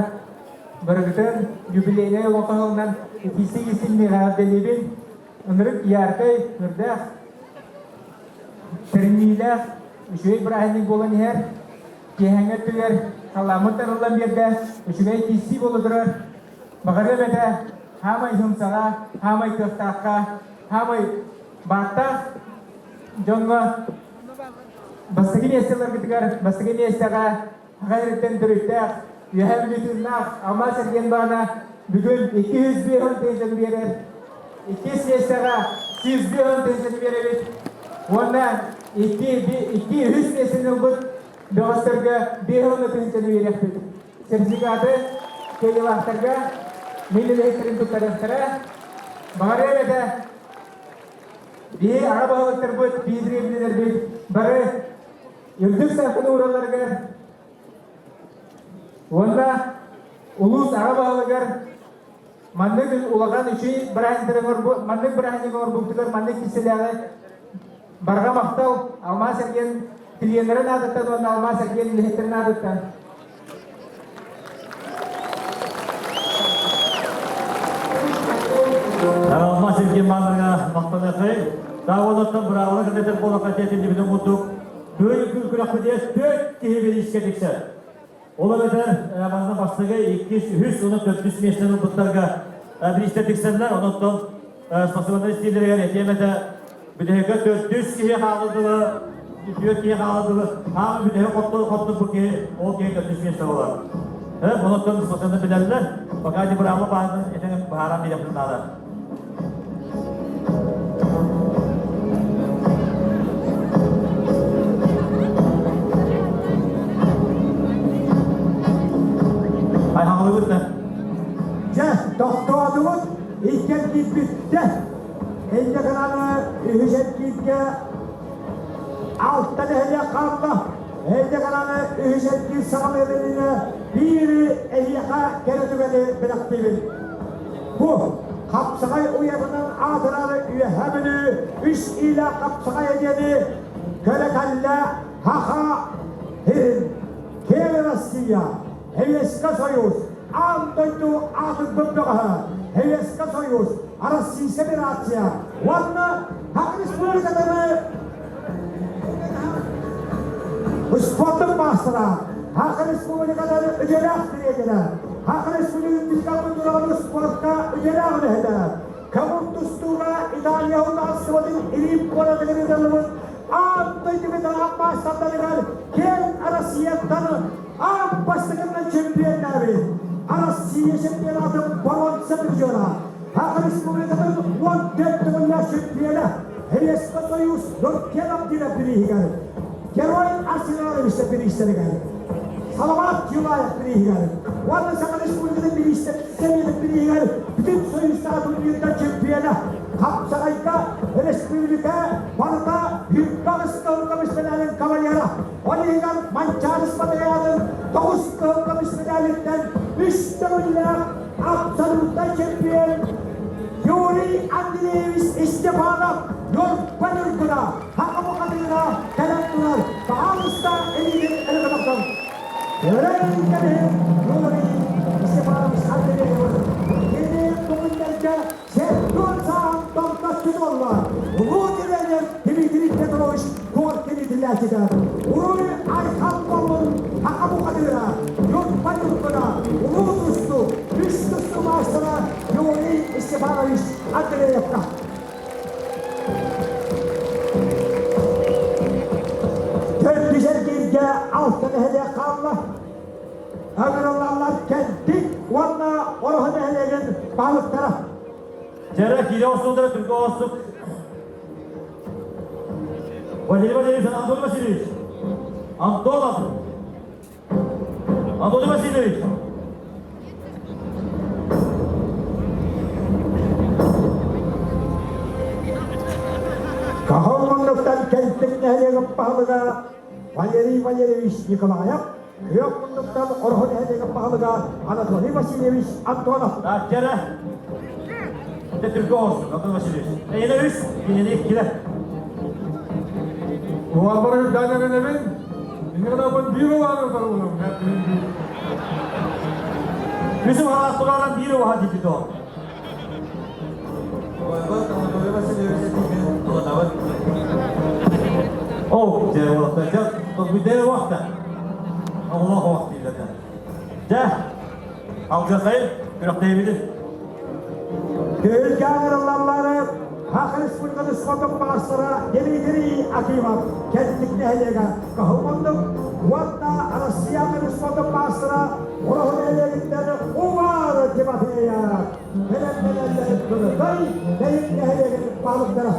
барыгытын юбилейнай олоҥхо ыһыаҕынан итиисик-истиҥник эҕэрдэлиибин! Ынырык яркай, үрдээх, тэринниилээх, үчүгэй бырааһынньык буолан иһэр. Киэһээҥҥи өттүгэр халааммыт арыллан биэрдэ, үчүгэй киирсии буола турар. Баҕарыам этэ, хаамай сымсаҕа, хаамай кыахтаахха, хаамай бааттаах дьоҥҥо бастакы миэстэлэргитигэр бастакы миэстэҕэ Саха сириттэн төрүттээх, Үөһээ Бүлүү тыыннаах Алмаас эргиэн баана бүгүн 250 тыһыынчаны биэрэр. Иккис миэстэҕэ 150 тыһыынчаны биэрэбит. Уонна икки, икки үһүс миэстэни ылбыт бөҕөстөргө 50 тыһыынчаны биэриэхпит. Сертификаты кыайыылаахтарга мин үлэһиттэрин туттарыахтара. Баҕарыам этэ, биһи аҕа баһылыктарбыт, биһи тренердэрбит бары үрдүк саахыны ууралларыгар уонна улуус аҕа баһылыгар маннык улахан үчүгэй бырааһынньыктары маннык бырааһынньык оҥорбуттугар маннык киссэлээҕи барҕа махтал алмаас эргиэн клиеннэрин аатыттан уонна алмаас эргиэн үлэһиттэрин аатыттан. Алмаас эргиэн бааннарга махтаныахай. Даавалаттан быраабыла кытатар буоллахха тиэтиллибитин курдук күн күрэхпитигэр түөрт киһи бириискэ тиксэр. Ол эбэтэр манна бастакы, иккис, үһүс уонна төрдүс миэстэни ылбыттарга бириистэ тиксэллэр. Онон спортсменнар истиилэригэр этиэм этэ, бүтэһиккэ төрдүс киһи хаалыдылы, түөрт киһи хаалыдылы, хаамы бүтэһик хоттубут киһи, ол киһи төрдүс миэстэ буолар. Онон спортсменнар билэллэр, пока не быраабыла баарын этэн быһааран биэриэхпитин наада. Айхаллыбыт да. Дьэ, тохтоотубут, иккиэн киирбиттэ. Инньэ гынан үһүс эргииргэ алта нэһилиэк хаалла. Инньэ гынан үһүс эргиир саҕалыан иннинэ биири эһиэхэ кэрэ түгэни бэлэхтиибин. Бу хапсаҕай уйатынан аатырар Үөһээ Бүлүү үс иилээх хапсаҕай диэни көрө кэллэ Һаха сирин, киэҥ Россия, Советскай Союз, аан дойду аатырбыт бөҕөһө, Советскай Союз, Российская Федерация уонна Саха Республикатын Спортун маастара, Саха Республикатын үтүөлээх тренерэ, Саха Республикатын туруору спортка үтүөлээх үлэһитэ, көҥүл тустууга Италия судаарыстыбатын илиим куоратыгар ыытыллыбыт аан дойду ветеран маастардарыгар киэҥ Россияттан аан бастакынан чемпионнаабыт Россия чемпионатын боруонса призера, Саха Республикатын 14 төгүллээх чемпиона, Советский Союз Нуркенов диэн бирииһигэр, Герой Арсеналович бириистэригэр, Салават Юлаев бирииһигэр уонна Саха Республикатын бириистэрин бирииһигэр бүтүн Союзтааҕы турнирга чемпиона, Хапсаҕайга республика барыта 28 кыһыл көмүс медалын кавалера, ол иһигэр Манчаары Спартакиадын 9 кыһыл көмүс медалиттэн үс төгүллээх абсолютнай чемпион Юрий Андреевич Степанов Ньурба Ньургуна Хаҥа бухатыыра кэлэн турар, баһаалыста илиитин өрө Өрөн кэбиһин Юрий Степанович Андреевич кини бу күннэргэ сертуон сааһын томточчу буолла. Улуу тренер Дмитрий Петрович Коркин итиллээччитэ Уруй Айхал буоллун Хаха бухатыыра Ньурба Ньургуна Улуу тустуу үс тустуу маастара Юрий Степанович Андреевка. Төрдүс эргииргэ алта нэһилиэк хаалла. Ыҥырыллаллар Кэнтик уонна Ороһу нэһилиэгин баһылыктара. Дьэрэ киирэ охсуулара түргө оҕустук. Валерий Валерьевич, Антон Васильевич. Антонов. Анатолий Васильевич. Каһыл муннуктан Кэнтик нэһилиэгин баһылыга Валерий Валерьевич Николаев, Күөх муннуктан Ороһу нэһилиэгин баһылыга Анатолий Васильевич Антонов. Так, дьэрэ. Дьэ түргө оҕустук, Антон Васильевич. Эйиэнэ үс, кинини иккилэ. Уолбар үрдээн эрэнэбин. Иннигинабын биир улааны утарылым. Үс уһалаах тураран биир уһа диэбит ол. Оо, дьэ уолаттар, дьэ, бүдэ уохта. Оҕолоох уох дииллэр да. Дьэ, алгыахайын, күрэхтэһиибитин. Түһүлгэ ыҥырыллаллары Саха Республикатын спортун маастара Дмитрий Акимов Кэнтик нэһилиэгэ Кыһыл Мундук уонна Россия спортун маастара Ороһу нэһилиэгиттэн Умар Тимофеев бэлэмнэнэллэрин Кырыкый Мэйик нэһилиэгин баһылыктара.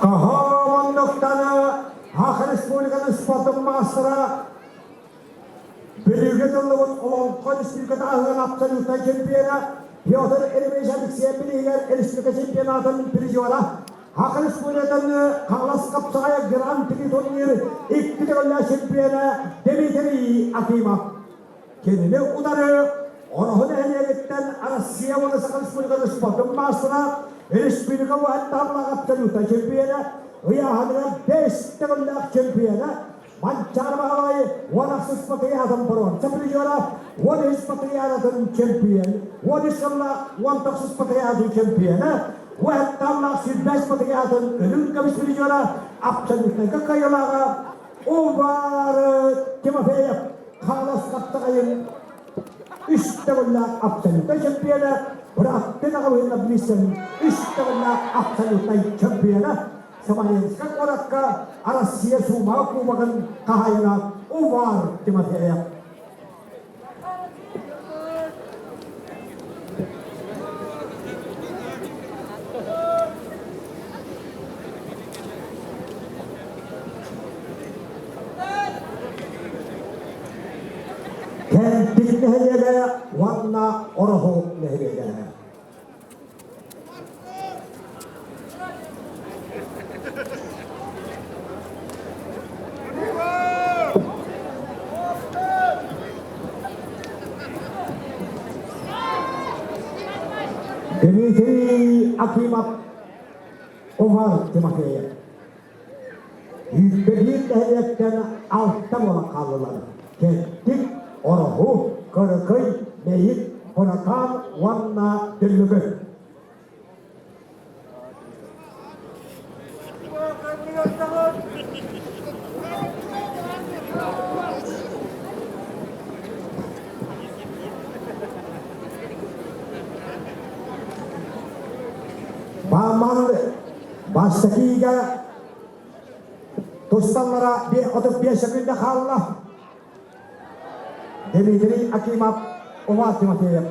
Хаһааманныктаны Саха Республикатын спортун маастара Бүлүүгэ тыллыбыт Олоҥхо Республиката аһыган абсолютнай чемпиона Петр Еремеевич Алексеев билиһигэр республика чемпионатын призера Саха Республикатын Хаҥалас хапсаҕайа Гран-при турнир икки төгүллээх чемпиона Дмитрий Акимов. Кинини утары Ороһу нэһилиэгиттэн Россия уонна Саха Республикатын спордун маастара, республика уһаттааллаах абсолютнай чемпиона, ыйааһыныгар бэс төгүллээх чемпиона Манчаары Баһылай 16 патриотын боруонса призера, 13 патриотын чемпион, 13 сыллаах 19 патриотын чемпиона, уһаттааллаах 25 патриотын үрүҥ көмүс призера, абсолютнайга кыайыылааҕа Увар Тимофеев Хаҥалас хаптаҕайын үс төгүллээх абсолютнай чемпиона, бырааттын аҕабыһын Аблисен үс төгүллээх абсолютнай чемпиона, Смоленскай куоракка Россия Суумаҕа кубогын хаһаайына Увар Тимофеев. Кэнтик нэһилиэгэ уонна Ороһу нэһилиэгэ. Дмитрий Акимов, Увар Тимофеев. Биир нэһилиэктэн алта буолан хааллылар. Кэнтик, Ороһу, Кырыкый, Мэйик, Быракаан уонна Дүллүкү. Бааман Бастакыга тусталлара 35 секунда хаалла. Дмитрий Акимов, Увар Тимофеев.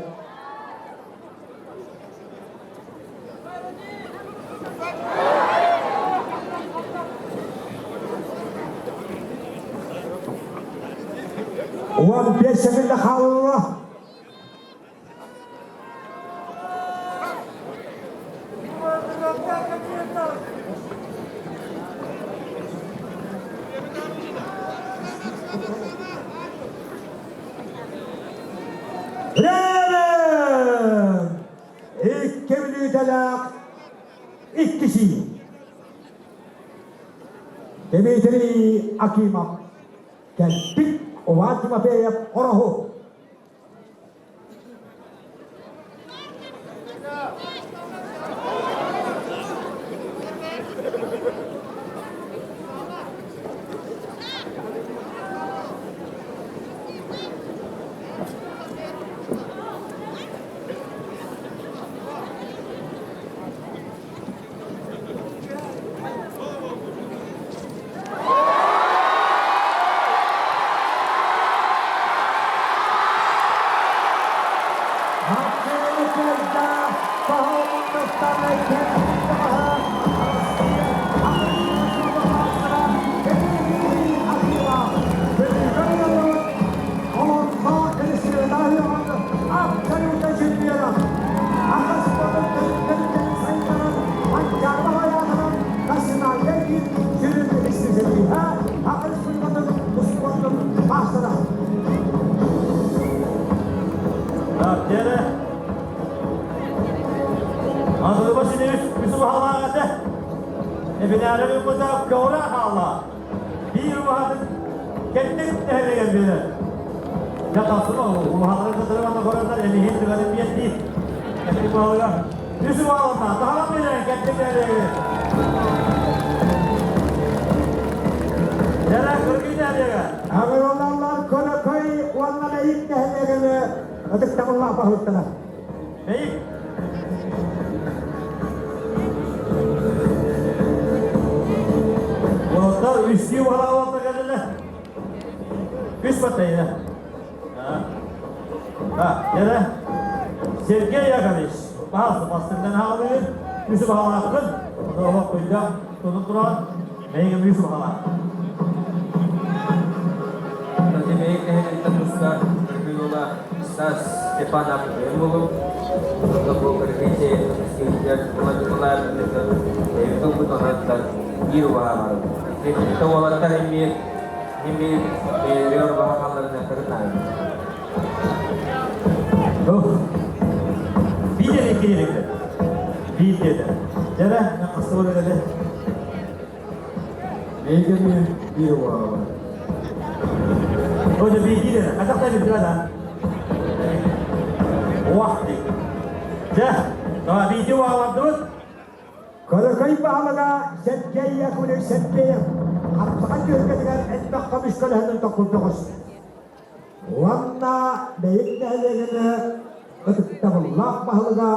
15 секунда хаалла. Время! Икки бүлүүдэлээх икки сии. Дмитрий Акимов кэлбит Иван Тимофеев Ороһу. Кырбыта көҕүрэ хаалла. Биир убаһатын кэнник нэһилиэгэр биэрэр. Дьэ тахсын убаһаларын кытары манна көрөннөр эмиһин түгэнин биэрдии. Кэнник баһылыга үс убаһаланна. Таһалан биэрэн кэнник нэһилиэгэр. Дьэрэ кыргый нэһилиэгэ. Аҕыралаллар Көлөкөй уонна Мэйик нэһилиэгини ытыктабыллаах баһылыктара. Мэйик. Уолаттар үстүү уһалаабалта кэллилэр. Үс батайда. А, дьэрэ. Сергей Яковлевич, баһаалыста бастыҥнан хаалыыр, үс баһалааххын, ону куйда тутун туран, мэйигин үс баһалаах. Мэйик нэһилиэктэн туста Кыргыыла Стас Степанов буолуҥ. Онно бу Кыргыйча сүүрдэр Владимир тылбыт онуттан биир убаһа барым. Итинтэ уолаттар эмиэ эмиэ бэйэлэригэр убаһа халларыныахтарын наада. Биир эрэ киирикте. Биир диэтэ. Дьэрэ, хастыбар үлэлэ. Мейгеми биир убаһа бар. Ода биир диэтэ. Хатахта билдирэ да. Уах дии. Дьэ, биирди уаалардыбыт. Кыракый баһылыга Сергей Яковлевич Сергеев хапсаҕай түһүлгэтигэр элбэх көмүс көлөһөнүн токкурдоҕус. Уонна Мэйик нэһилиэгини ытыктабыллаах баһылыга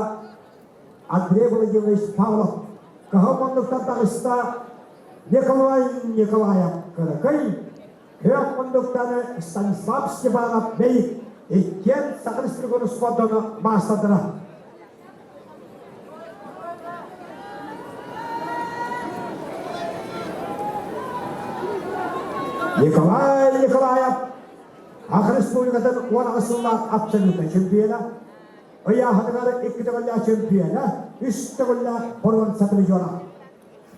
Андрей Владимирович Павлов кыһыл муннуктан таҕыста Николай Николаев Кыракый күөх муннуктаны Станислав Степанов Мэйик иккиэн Саха Республикатын спордун маастардара. Николай Николаев Саха Республикатын 18 сыллаах абсолютнай чемпиона, ыйааһыныгар икки төгүллээх чемпиона, үс төгүллээх боруонса призера.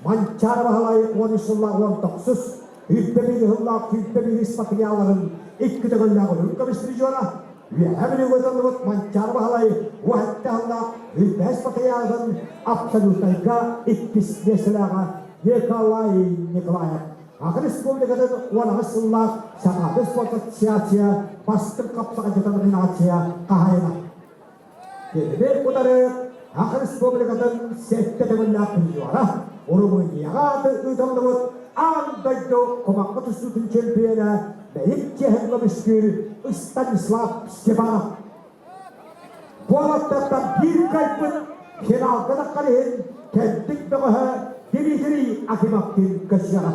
Манчаары Баһылай 13 сыллаах 19, үрдэ сыллаах сүүрбэ спартакиаларын икки төгүллээх үрүҥ көмүс призера, Үөһээ Бүлүүгэ ыытыллыбыт Манчаары Баһылай уһатта сыллаах үрбэһис спартакиадатын абсолютнайга иккис миэстэлээҕэ Николай Николаев. Саха Республикатын 18 сыллаах Сахаада спорт ассоциация бастыҥ хапсаҕайдьыта номинация хаһаайына. Кинини утары Саха Республикатын сэттэ төгүллээх призера, Румынияҕа ыытыллыбыт аан дойду кумахха тустуутун чемпиона Бэйик чиэһин көмүскүүр Станислав Степанов. Буолаттартан биир кыайбыт финалга таххар иһин кэнтик бөҕөһө Дмитрий Акимовтыын көрсүөҕэ.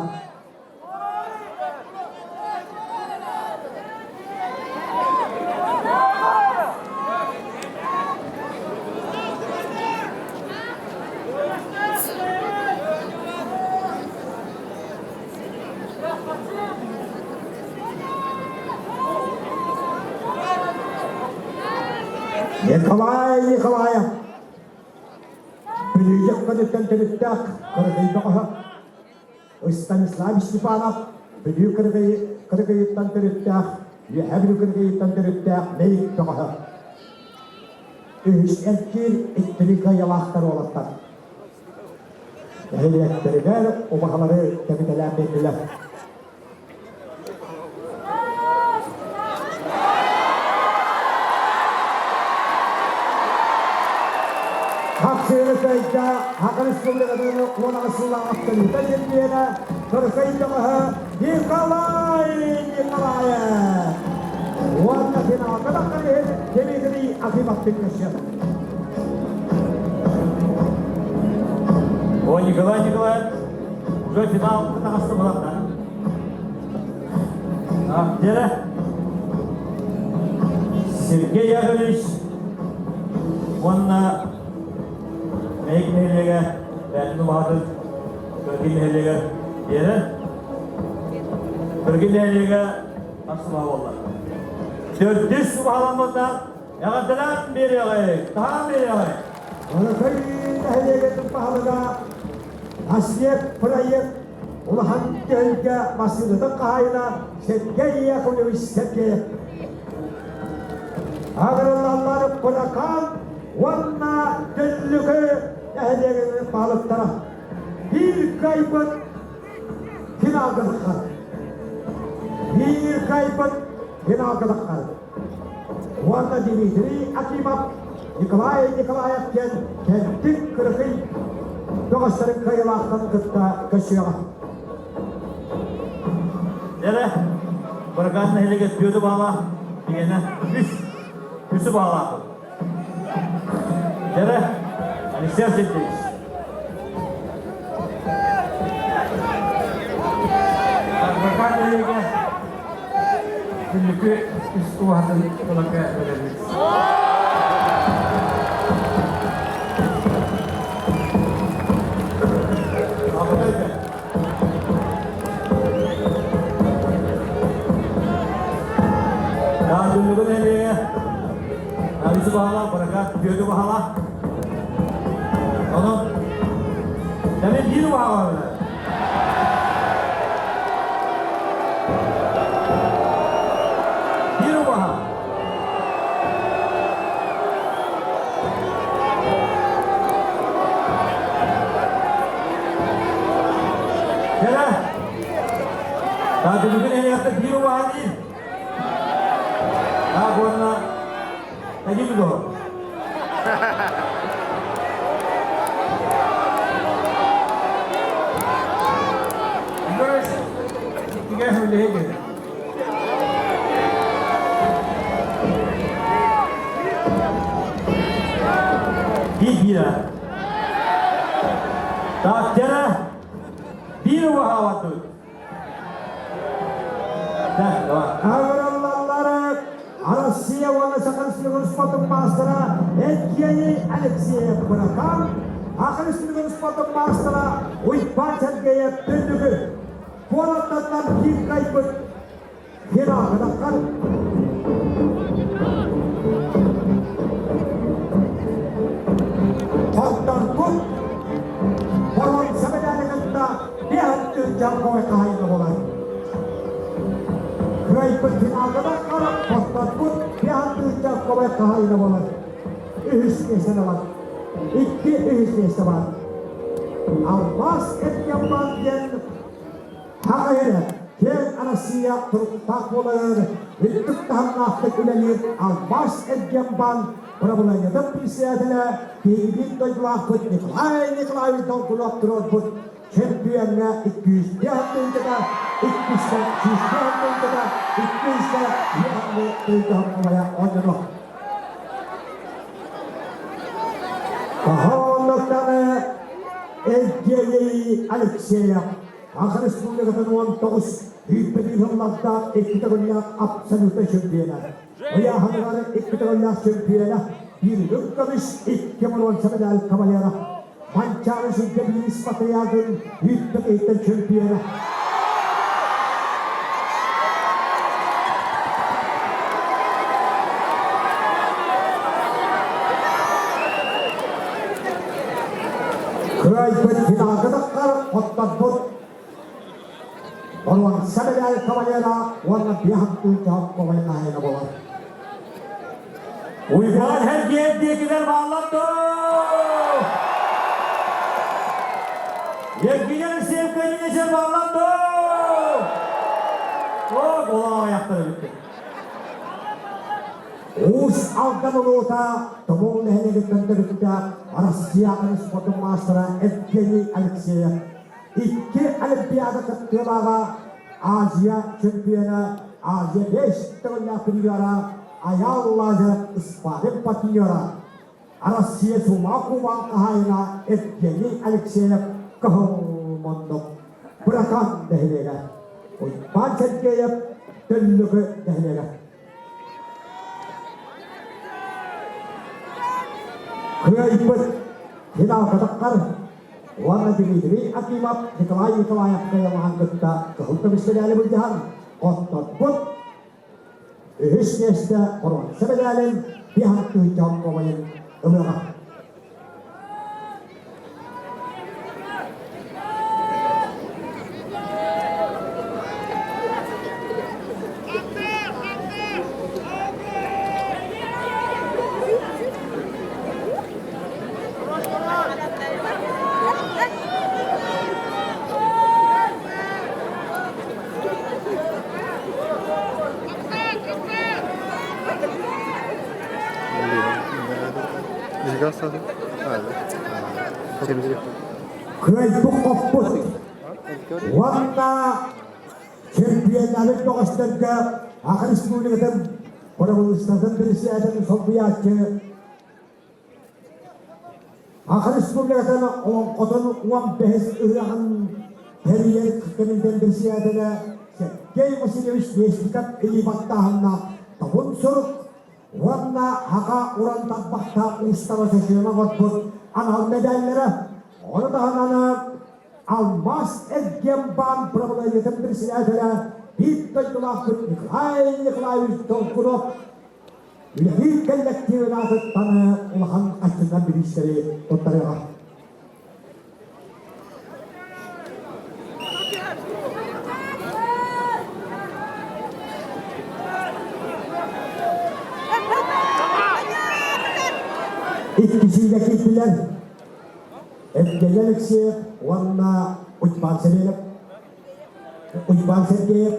Николай Николаев Бүлүүдьэх көтүттэн төрүттээх Кыргый бөҕөһө Станислав Степанов Бүлүү Кыргыйыттан төрүттээх Үөһээ Бүлүү Кыргыйыттан төрүттээх Мэйик бөҕөһө Үһүс эркиир иккили кыайалаахтар уолаттар Нэһилиэктэригэр убаһалары кэбитэлээн биэрдилэр. Хапсыыры кыайда Саха Республикатын 18 сыллаах абсолюта чемпиона Кыркый бөҕөһө Николай Николаев. Уонна финалга тахсан иһин Дмитрий Акимовтык көрсүө. О, Николай Николаевич, уже финал таҕыста буланна. Дьэрэ, Сергей Яковлевич уонна Мэйик нэһилиэгэ Бээтин убаһатын Кыргый нэһилиэгэр биэрэр. Кыргый нэһилиэгэ тахсыбаһа буолла. Төрдүс убаһаламмыта Эҕэрдэлээн биэриэҕэй, таһаан биэриэҕэй. Алакай нэһилиэгин баһылыга Наслед проект улахан түһүлгэ массыынатын хаһаайына Сергей Яковлевич Сергеев. Агралаллар Быракаан уонна Дүллүкү нэһилиэгин баһылыктара. Биир кыайбыт. Финалга таххар. Биир кыайбыт финалга таххар. Уонна Дмитрий Акимов, Николай Николаев диэн кэнтик кыракый бөҕөстөрүн кыайыылаахтарын кытта көрсүөҕэ. Дьэрэ, Быракаан нэһилиэгэ түөртү баала, биһиэнэ үс, үсү баалаахпыт. Дьэрэ, Алексей Сергеевич. Быракаан нэһилиэгэ күннүкү үс уһатын ыларга бэлэммит. Күннүкү нэһилиэгэ Алиса баһала, Баракат Бүөтү баһала. Онон, Дэмин биир баһала. Биир убаһа. Кэлэ. Таатыбытын эйиэхэ биир убаһа дии. Аа уонна Один гол. Биир Тааттера биир убаһаабатыбыт. Агыраллаллары Россия уонна Саха Республикатын маастара Евгений Алексеев Быракан, Саха Республикатын спортун маастара Уйбаан Сергеев Түннүгү куораттан киир кайбыт финалга Хотторбут боруонса медали кытта биэһэттүүр дьалбой хаһайына буолар. Кыайбыт финалга таххар, хотторбут биэһэттүүр дьалбой хаһайына буолар. Үһүс миэстэни ылар. Икки үһүс миэстэ бар. Алмаас Эргембан диэн Хаҕа киэҥ Арассыыйа туруктаах буоларын үрдүк таһымнаахтык үлэлиир Алмаас Эргиэнбаан бырабылыанньатын председателэ биһиги дойдулаахпыт Николай Николаевич Долгунов туруорбут чемпиоҥҥа 205 тыһыынчата, 205 тыһыынчата, 200 тыһыынча тыһыынча оонньонуох. Хоһооннуктаны Евгений Алексеев Саха Республикатын 19 сүүрбэ сыллардаах икки төгүллээх абсолютнай чемпиона. Ыйааһыныгар икки төгүллээх чемпиона, биир үрүҥ көмүс, икки боруонса медаль кавалера. Манчаары сиргэ биир патриаргын үүттэн иһиттэн чемпиона. Кыайбыт финалга таххар хотторбут боруонса медаль кавалера уонна биэһаттыын дьоһокковай хаһайына буолар. Уйбаан Сергеев диэкилэр бааллар доо! Евгений Алексеев кэннинэсэр бааллар доо! О, голова аяқтары бүттү. Уус Алдан улуута Тобол нэһилиэгиттэн төрүттээх Россия спортун маастара Евгений Алексеев икки Олимпиада кыттыылааҕа Азия чемпиона, Азия бэс төгүллээх призера Айаал Лазарев спарринг партнера, Россия Сума Кубан хаһаайына Евгений Алексеев кыһыл муннук Быракан нэһилиэгэ, Уйбаан Сергеев Төллүкү нэһилиэгэ. Кыайбыт финалга таххар уонна Дмитрий Акимов Николай Николаев кыайалаһан кытта кыһыл көмүс медали былдьаһан хотторбут. Үһүс миэстэ боруонса медалин биһан тыһыынча холкуобайын ылыаҕа. Кыайбыт-хоппут уонна чемпионнары бөҕөстөргө Саха Республикатын Бырабыыталыстыбатын Председателин солбуйааччы Саха Республикатын олоҥхотун 15 ыһыаҕын тэрийэр кэмитиэтин председателэ Сергей Васильевич Местников илии баттааһыннаах Тобун сурук уонна Саха уран тарбахтаах уустара сочуйан оҥорбут анал мэдээллэрэ, ону таһынан Алмаас эргиэн-баан бырабылыанньатын председателэ биир дойдулаахпыт Николай Николаевич Долгунов үлэлиир кэллэктиибин аатыттан улахан астынан бириистэри туттарыаҕа. Иккисиигэ киирдилэр Евгений Алексеев уонна Уйбаан Сергеев. Уйбаан Сергеев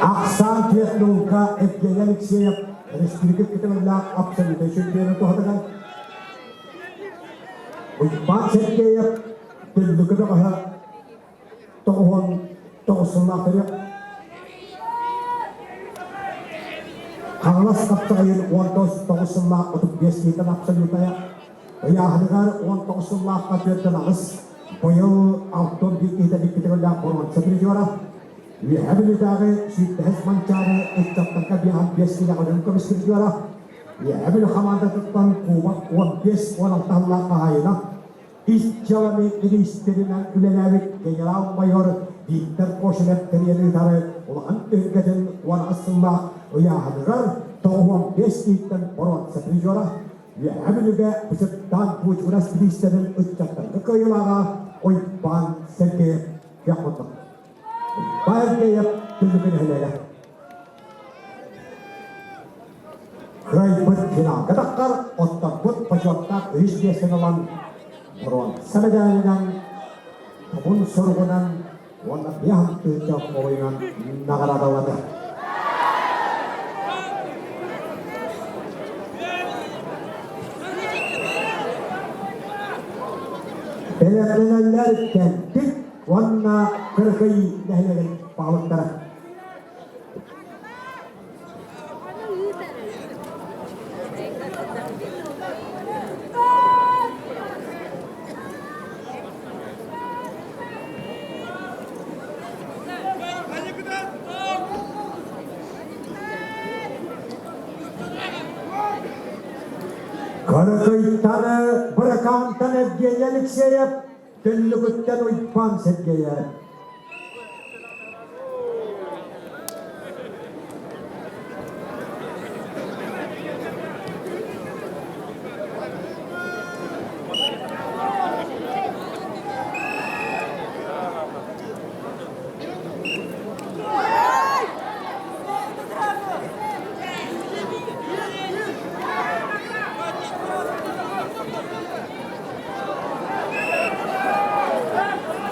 Ахсаан технологка Евгений Алексеев республика кытыллаах абсолютнай чемпиона туһатыгар Уйбаан Сергеев Түллүкү бөҕөһө 99 сыллаах төрүөх Хаҥалас хаптаҕайын 19 сыллаах 35 киһиттэн абсолютая Ыйааһыныгар 19 сыллаахха 48, быйыл 61 киһитэ диккитигиллээх боруонса призера. Үөһээ Бүлүүтээҕи сүүрдэһис Манчаары ыччаттарга 55 киилэҕэ үрүҥ көмүс призера. Үөһээ Бүлүү хамаандатыттан кубок 15-16 сыллаах хаһаайына. Ис дьыаланы миниистиринэн үлэлээбит генерал-майор Виктор Кошелев тэрийэн ыытары улахан түһүлгэтин 18 сыллаах ыйааһыныгар 95 киһиттэн боруонса призера. Үөһээ Бүлүүгэ Бычыттаан Буучугурас бириистэрин ыччаттарга кыайыылааҕа Уйбаан Сергеев күөх муннук. Уйбаан Сергеев Түллүкү нэһилиэгэ. Кыайбыт финалга таххар, отторбут бочуоттаах үһүс миэстэни ылан боруонса мэдээлинэн, тобун суругунан уонна биэс тыһыынча холуйунан наҕараадаланар. Бэлэмнэнэллэр Кэнтик уонна Кырыкый нэһилиэгин баһылыктара. Кыракыйтаны Быракаантан Евгений Алексеев, Түллүгүттэн Уйбаан Сергеев.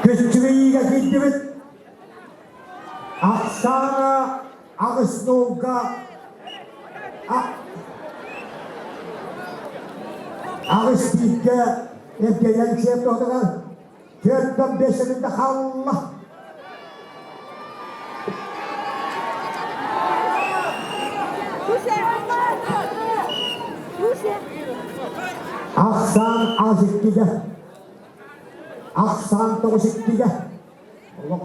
Күччүгүйүүгэ киирдибит. Ахсаана аҕыс нуулга аҕыс бииргэ Евгений Алексеев туһатыгар түөртэн бэс секунда хаалла. Ахсаан аҕыс иккигэ Ахсаан 9 иккигэ Олох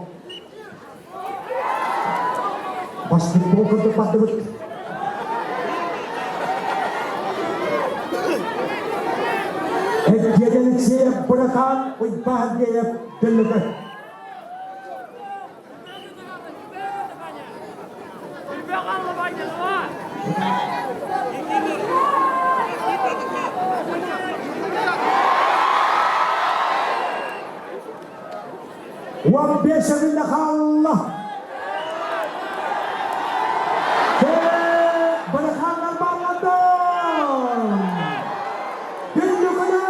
баскетбол курдук бардыбыт. Евгений Алексеев Быракаан Уйбаан Андреев Түллүкэ. 15 секунда хаалла. Бырахааннар бааллар Түллүкүнү!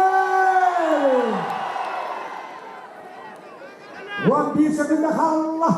11 секунда хаалла.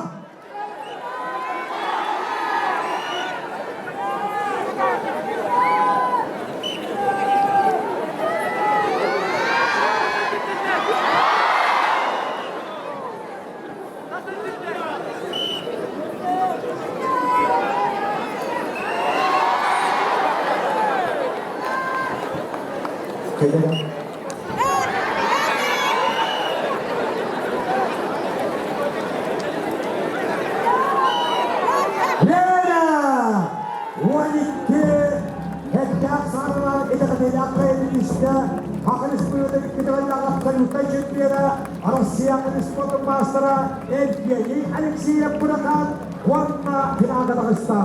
иккитигэр абсолютнай чемпиона, Россия спортун маастара Евгений Алексеев Быракаан уонна финалга таҕыста.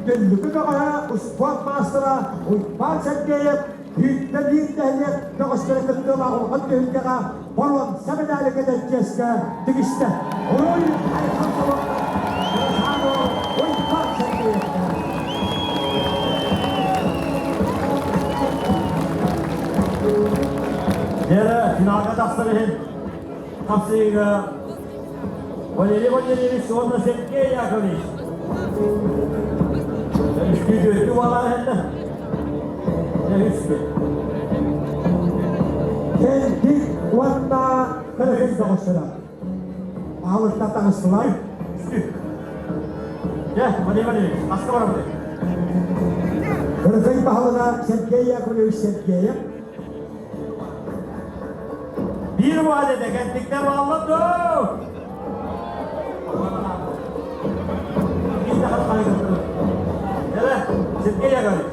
Дүллүкү бөҕөһө успуорт маастара Уйбаан Сергеев 101 нэһилиэк бөҕөстөрө кыттыылаах улахан түһүлгэҕэ боруонса медали кэтэр чиэскэ тигистэ. Уруй Айхан Быракаану Уйбаан Сергеевка! Дьэ, финалга тахсар иһин хапсыыга Валерий Валерьевич уонна Сергей Яковлевич. Үстүү буолан иһэллэр. Үстүү. Кэлбит уонна кыргыз бөҕөстөрө. Аһылыкта таҥастылар. Үстүү. Дьэ, Валерий Валерьевич, аска барабыт. Кыргый баһылыга Сергей Яковлевич Сергеев. Биир уһаадете кэнтиктэр бааллар доо! Сергей Яковлевич.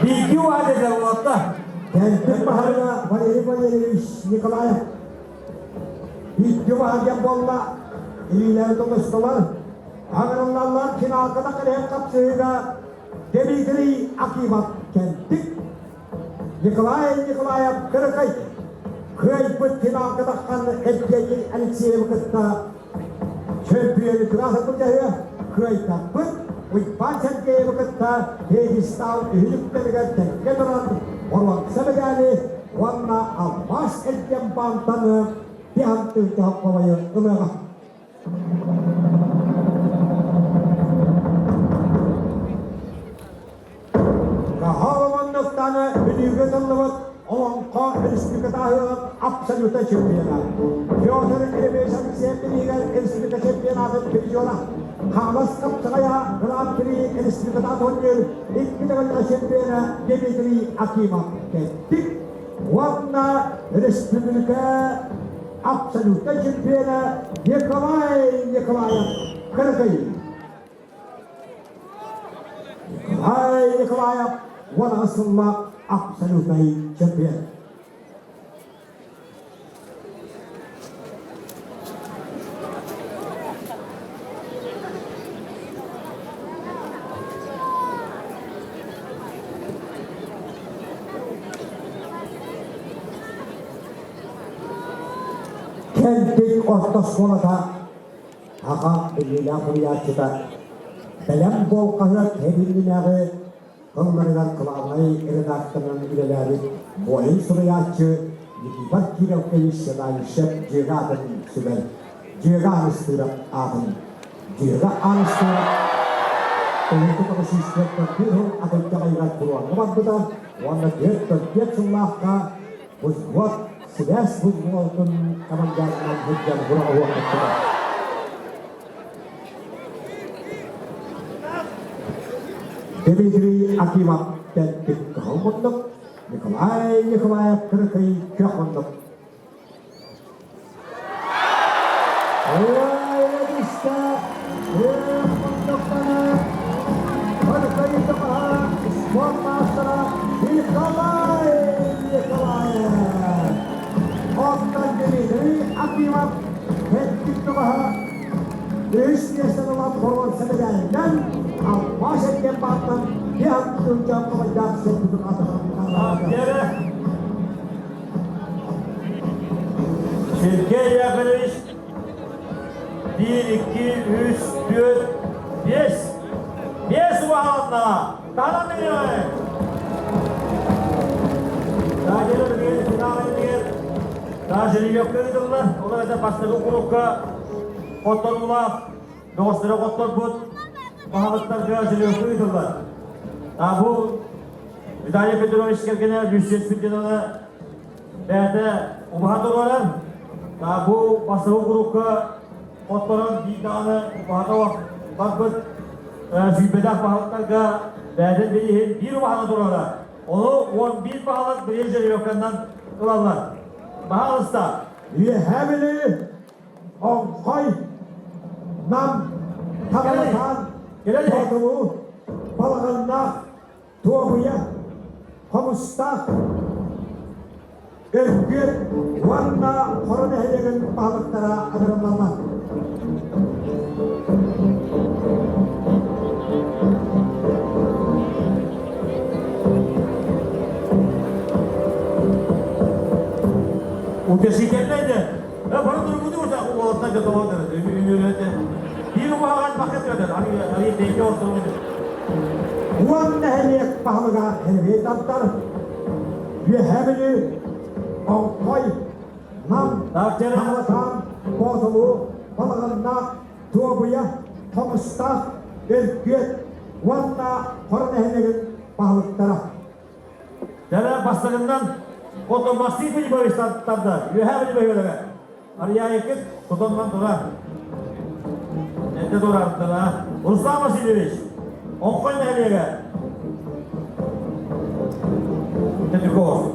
Биирги уһаадете уолатта. Кэлбит баһылыга Валерий Валерьевич Николаев. Биирги уһааден буолла. Илиилэрин тутустулар. Аҥырыллаллар финалга кэлэн хапсыһыыга Дмитрий Акимов кэлбит. Николай Николаев кыракый кыайбыт финалга таххан Евгений Алексеевы кытта чөмпүйөнү кыраасаппыт дьаһыа кыайтарбыт Уйбаан Сергеевы кытта пьедестал үһүлүктэригэр тэҥҥэ туран боруонса медали уонна алмаас эргиэн баантаны биһантыырга хоппобайы ылыаҕа. Хаһаалыманныктааны Бүлүүгэ тыллыбыт Олоҥхо республикатааһыгар абсолюта чемпиона. Петр Ильич Алексеев билиигэр республика чемпионатын призера. Хаҥалас Хапсаҕайа Гран-при республикатаах турнир икки төгүллээх чемпиона Дмитрий Акимов кэлбит. Уонна республика абсолютнай чемпиона Николай Николаев Кыргый. Николай Николаев 18 сыллаах абсолютнай чемпион. Кэлбит орто оскуолата аҕа биллиилээх суруйааччыта Бэлэм буол хаһыат кэбиннинээҕи тылларыгар кылаабынай редакторынан үлэлээбит буойун суруйааччы Никифор Кирович Седалищев дьиэгэ аатын сүгэр Дьиэгэ Ааныстыырап аатын Дьиэгэ Ааныстыырап 1994 сыл атырдьах ыйыгар фроҥҥа барбыта уонна 44 сыллаахха Взвод сибээс взводун командирынан сылдьан бураҕа кыттыбыта. Дмитрий Акимов кэлбит кыһыл муннук, Николай Николаев кыракый күөх муннук. Ой, күөх муннуктаны кыракый тумаһа спорт маастара Николай Николаев. Оттон Дмитрий Акимов кэлбит тумаһа үс миэстэни ылан боруонса медалынан алмаас эргиэн баартан Диан Тулайдаах сирбитин атаҕын Сергей Яковлевич 1, 2, 3, 4, 5. 5 убаһаланна. Таһынан билиэҕэ. Таажылар билигин финал иннигэр Таажылевка ыытыллар. Ол эбэтэр бастакы курукка хотторуулаах бөҕөстөрө хотторбут баһылыктарга жеребьевка ыытыллар. А бу Виталий Петрович кэргэнэ Люция Спиридоновна бэйэтэ убаһа туруорар. Бу бастакы курукка хотторон биир даҕаны убаһата барбыт сүүрбэтэх баһылыктарга бэйэтин бирииһин биир убаһаны туруорар. Ону 11 баһылык бириис жеребьевканан ылаллар. Баһаалыста. Үөһээ Бүлүү, Оҥхой, Нам, Тагалатаан, Хотугу. Балаҕаннаах, Туобуйа, Хомустаах, Өргүөт уонна Хоро нэһилиэгин баһылыктара ыҥырыллаллар. Утешительнай да. Бары тургуту уолаттар готовы Биир убаһаҕан бакыт өтөр, ары бэйгэ ортону. Уон нэһилиэк баһылыга Сергей Тартар, Үөһээ Бүлүү, Оҥхой, Нам, Таалакаан, Боотулуу, Балаҕаннаах, Туобуйа, Хомустаах, Өргүөт уонна Хоро нэһилиэгин баһылыктара. Дьэ, бастакынан Хотон Максим Филиппович тарда, Үөһээ Бүлүү бөһүөлэгэ. Арыйаайыккыт хотоннон тура. Эрдэ тураабыттара. Руслан Васильевич, Оҥхой нэһилиэгэ. Тетюков.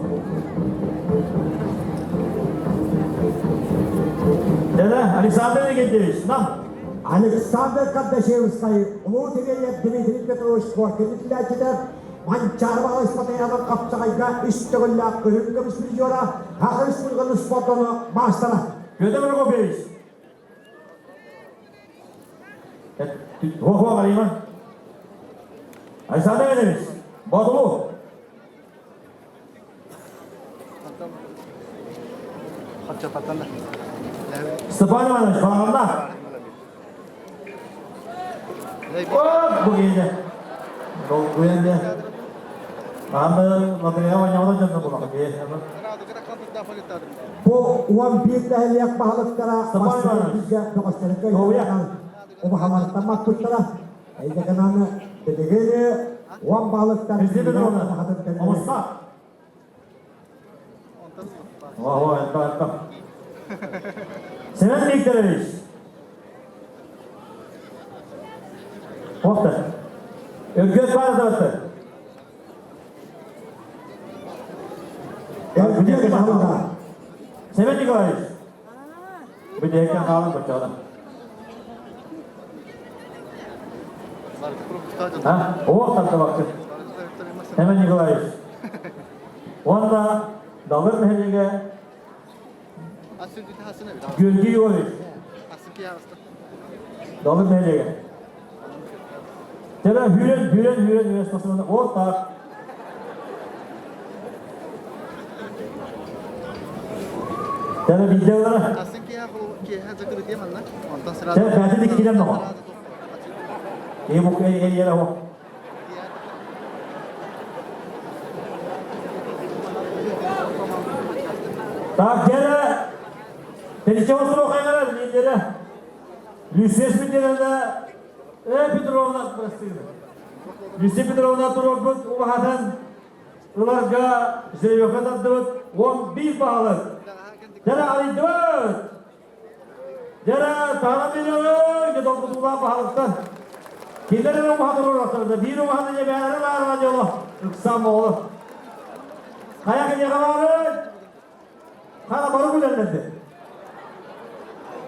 Дьэ, Александр Никитич, нам. Александр Кардашевскай, улуу тренер Дмитрий Петрович Коркин иитиллээччитэ, Манчаары Баҕалай Спартакиадатын хапсаҕайга үс төгүллээх күһүн көмүс призера, Саха Республикатын спордун маастара. Петр Прокопьевич. Туох Алима? Александр Иванович, Ботулу. Степан Иванович, Балаҕаннаах. Бу киһи долгуйан дьэ. Аны лотерея оонньообото дьонно булаҕын Бу 11 нэһилиэк баһылыктара бастакы бөҕөстөргө убаһалартан маппыттара. Эйдэгынан билигин уон баһылыктар Оҕуста. Ого, это, это. Семен Викторович. Охта. Өргөт баар Өргөт баһылыга. Семен Николаевич. Бүтэһиккэ хаалан баччаҕына. А? Оох тартабаккын. Семен Николаевич. Уонна Далыр нэһилиэгэ Георгий Егорович. Далыр нэһилиэгэ. Тера хүрен, хүрен, хүрен, хүрен, спасибо. Вот так. Тера видеолара. Тера бәті диккилер ноҕо. Ee bu el yere ho. Так, дьэ, Тэличэ осуруох айҥарар лидерэ Люция Петровна Э Петровна прости. Люция Петровна туруорбут убаһатын ыларга жеребьевка тардыбыт 11 баһылык. Дьэ, арыйдыбыт! Дьэ, таһынан биэриэҕиҥ, долгутуулаах баһылыктар. Кинилэр эрэ убаһа туруорахтарына, биир убаһаны дьэбээлэрэ баарына дьоло, ыксаан оҕолор. Хайа киниэхэ баарын? Хара бары күлэллэрди.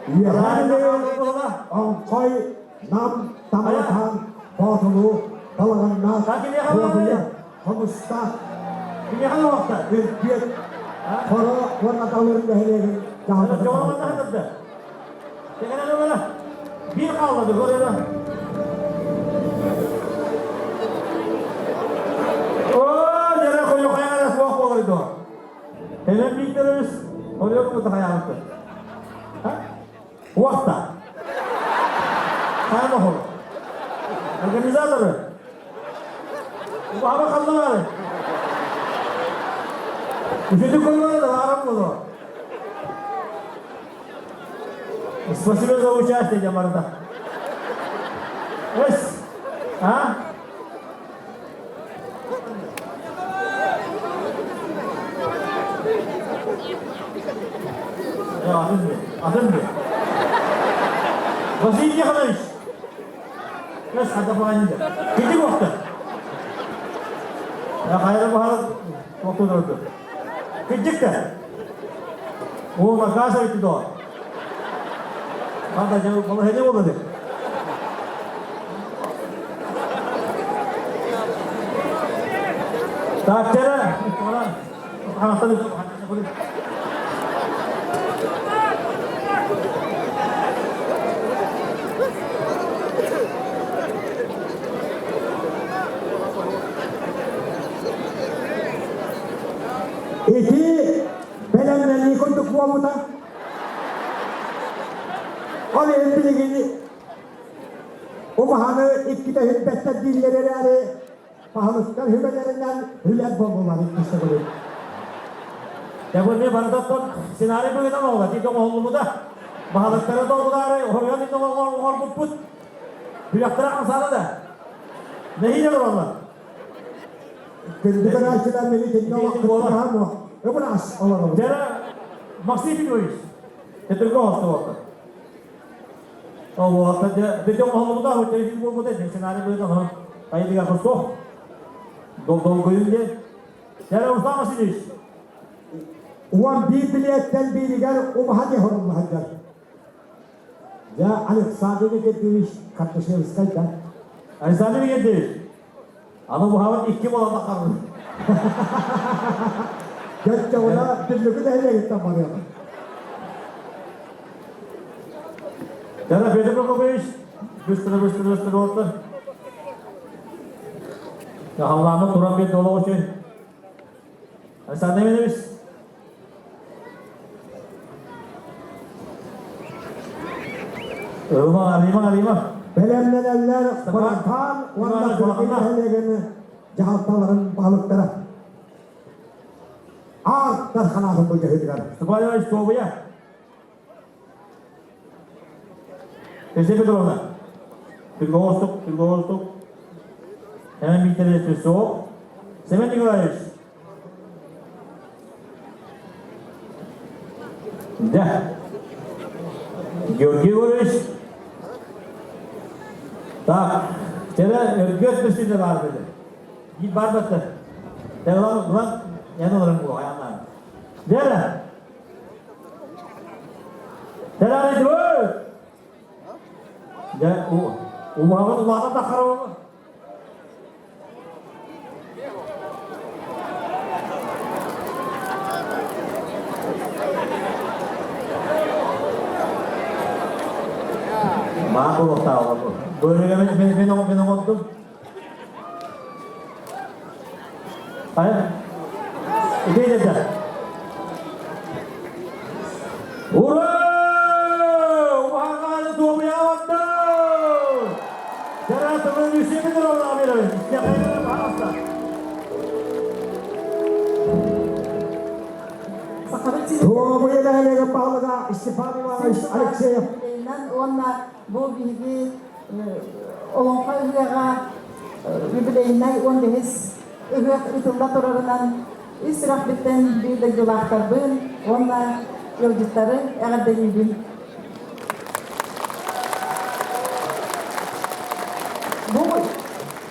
Үөһээ Оҥхой, Нам, Тамалатаан, Боотулуу, Балаҕаннаах, Куобуйа, Хомустаах, Киниэхэ оҕохта. Үргүөт, Хоро уонна Далыр нэһилиэгин дьаһалтата Биир хаалла көрөрө. Оо, дьэрэ хойу хайаҕа суох буолар дуо? Кэлэн Викторович оройуон хайаабыт. Уохта. Хайа мохол. Организаторы. Убаба халлаары. Үчүгэй көрүлэр арам боло. Спасибо за участие, Ямарда. Эс. А? Атын бе, атын бе. Василий Николаевич. Эс, хата фааньда. Кити вахта. Я хайра бахар тоқтудырды. Китикте. О, наказ айтты до. Хата жау, балахене болады. Так, чэрэ, Ити бэлэмнэнии курдук буолбута. Ол иһин билигин Убаһаны иккитэ иһиппэттэр дииллэр эрээри, баһылыктар сүбэлэринэн үлэр буоллулар иккис төгүлүн. Дьэ бу эмиэ барыта сценарий быһыытынан оҕолор тиит оҥоһуллубута. Баһылыктары долгутаары хоруйан иннин оҥорбуппут. Күрэхтэрэ хамсаата да. Нэһиилэ олороллор. Күндү көрөөччүлэр мини кинини олохтуохтара Ыбырас олоробут. Дьэ Максим Петрович, Петрга оһостубута. Ол дьэ дьэ оҥоһуллубута, телефон буолбута, сценарий быһыытынан онон айдыгар суох. Долгуйун диэн. Дьэ Руслан Васильевич. 11 билиэттэн бииригэр убаһа диэн хорулла сылдьар. Дьэ Александр Никитич Карташевскай да. Александр Никитич. Аны убаһабыт икки буолан таххарбыт. Дьэ, биллүгү нэһилиэгиттэн барыаҕа. Дьэ, Петр Прокопьевич, быстро, быстро, быстро буолта. Халлааммыт туран биэрдэ олох үчүгэй. Александр Иванович. Ылма, алима, алима. Бэлэмнэнэллэр Быракаан уонна Кыргый нэһилиэгин дьаһалталарын баһылыктара. Аар Дархан былдьаһыытыгар. Степан Иванович Туобуйа. Ксения Петровна, Петрогостук, Петрогостук. Семен Викторович Песок. Семен Николаевич. Да. Георгий Егорович. Так, вчера өргөт бесиде бар dedi. Git бар баттı. Devam, ulan, yani olurum bu ayağına. Dere. Тэрээһин Дьэ, улахан улахан да хараҕа Маа буолуохтааҕа Бөрүгэ мин мин мин оҥордум. Хайа? Ити деді. Ура! Убаһаҕааны туомуйаабатта! Саратовын Люция Петровна Амирович, пожалуйста. Туомуйа нэһилиэгин баһылыга Степан Иванович Алексеев. Уонна бу биһиги Олоҥхо ыһыаҕа юбилейнай 15 ыһыах ыытылла турарынан ис сүрэхпиттэн биир дойдулаахтарбын уонна ыалдьыттары эҕэрдэлиибин. Бу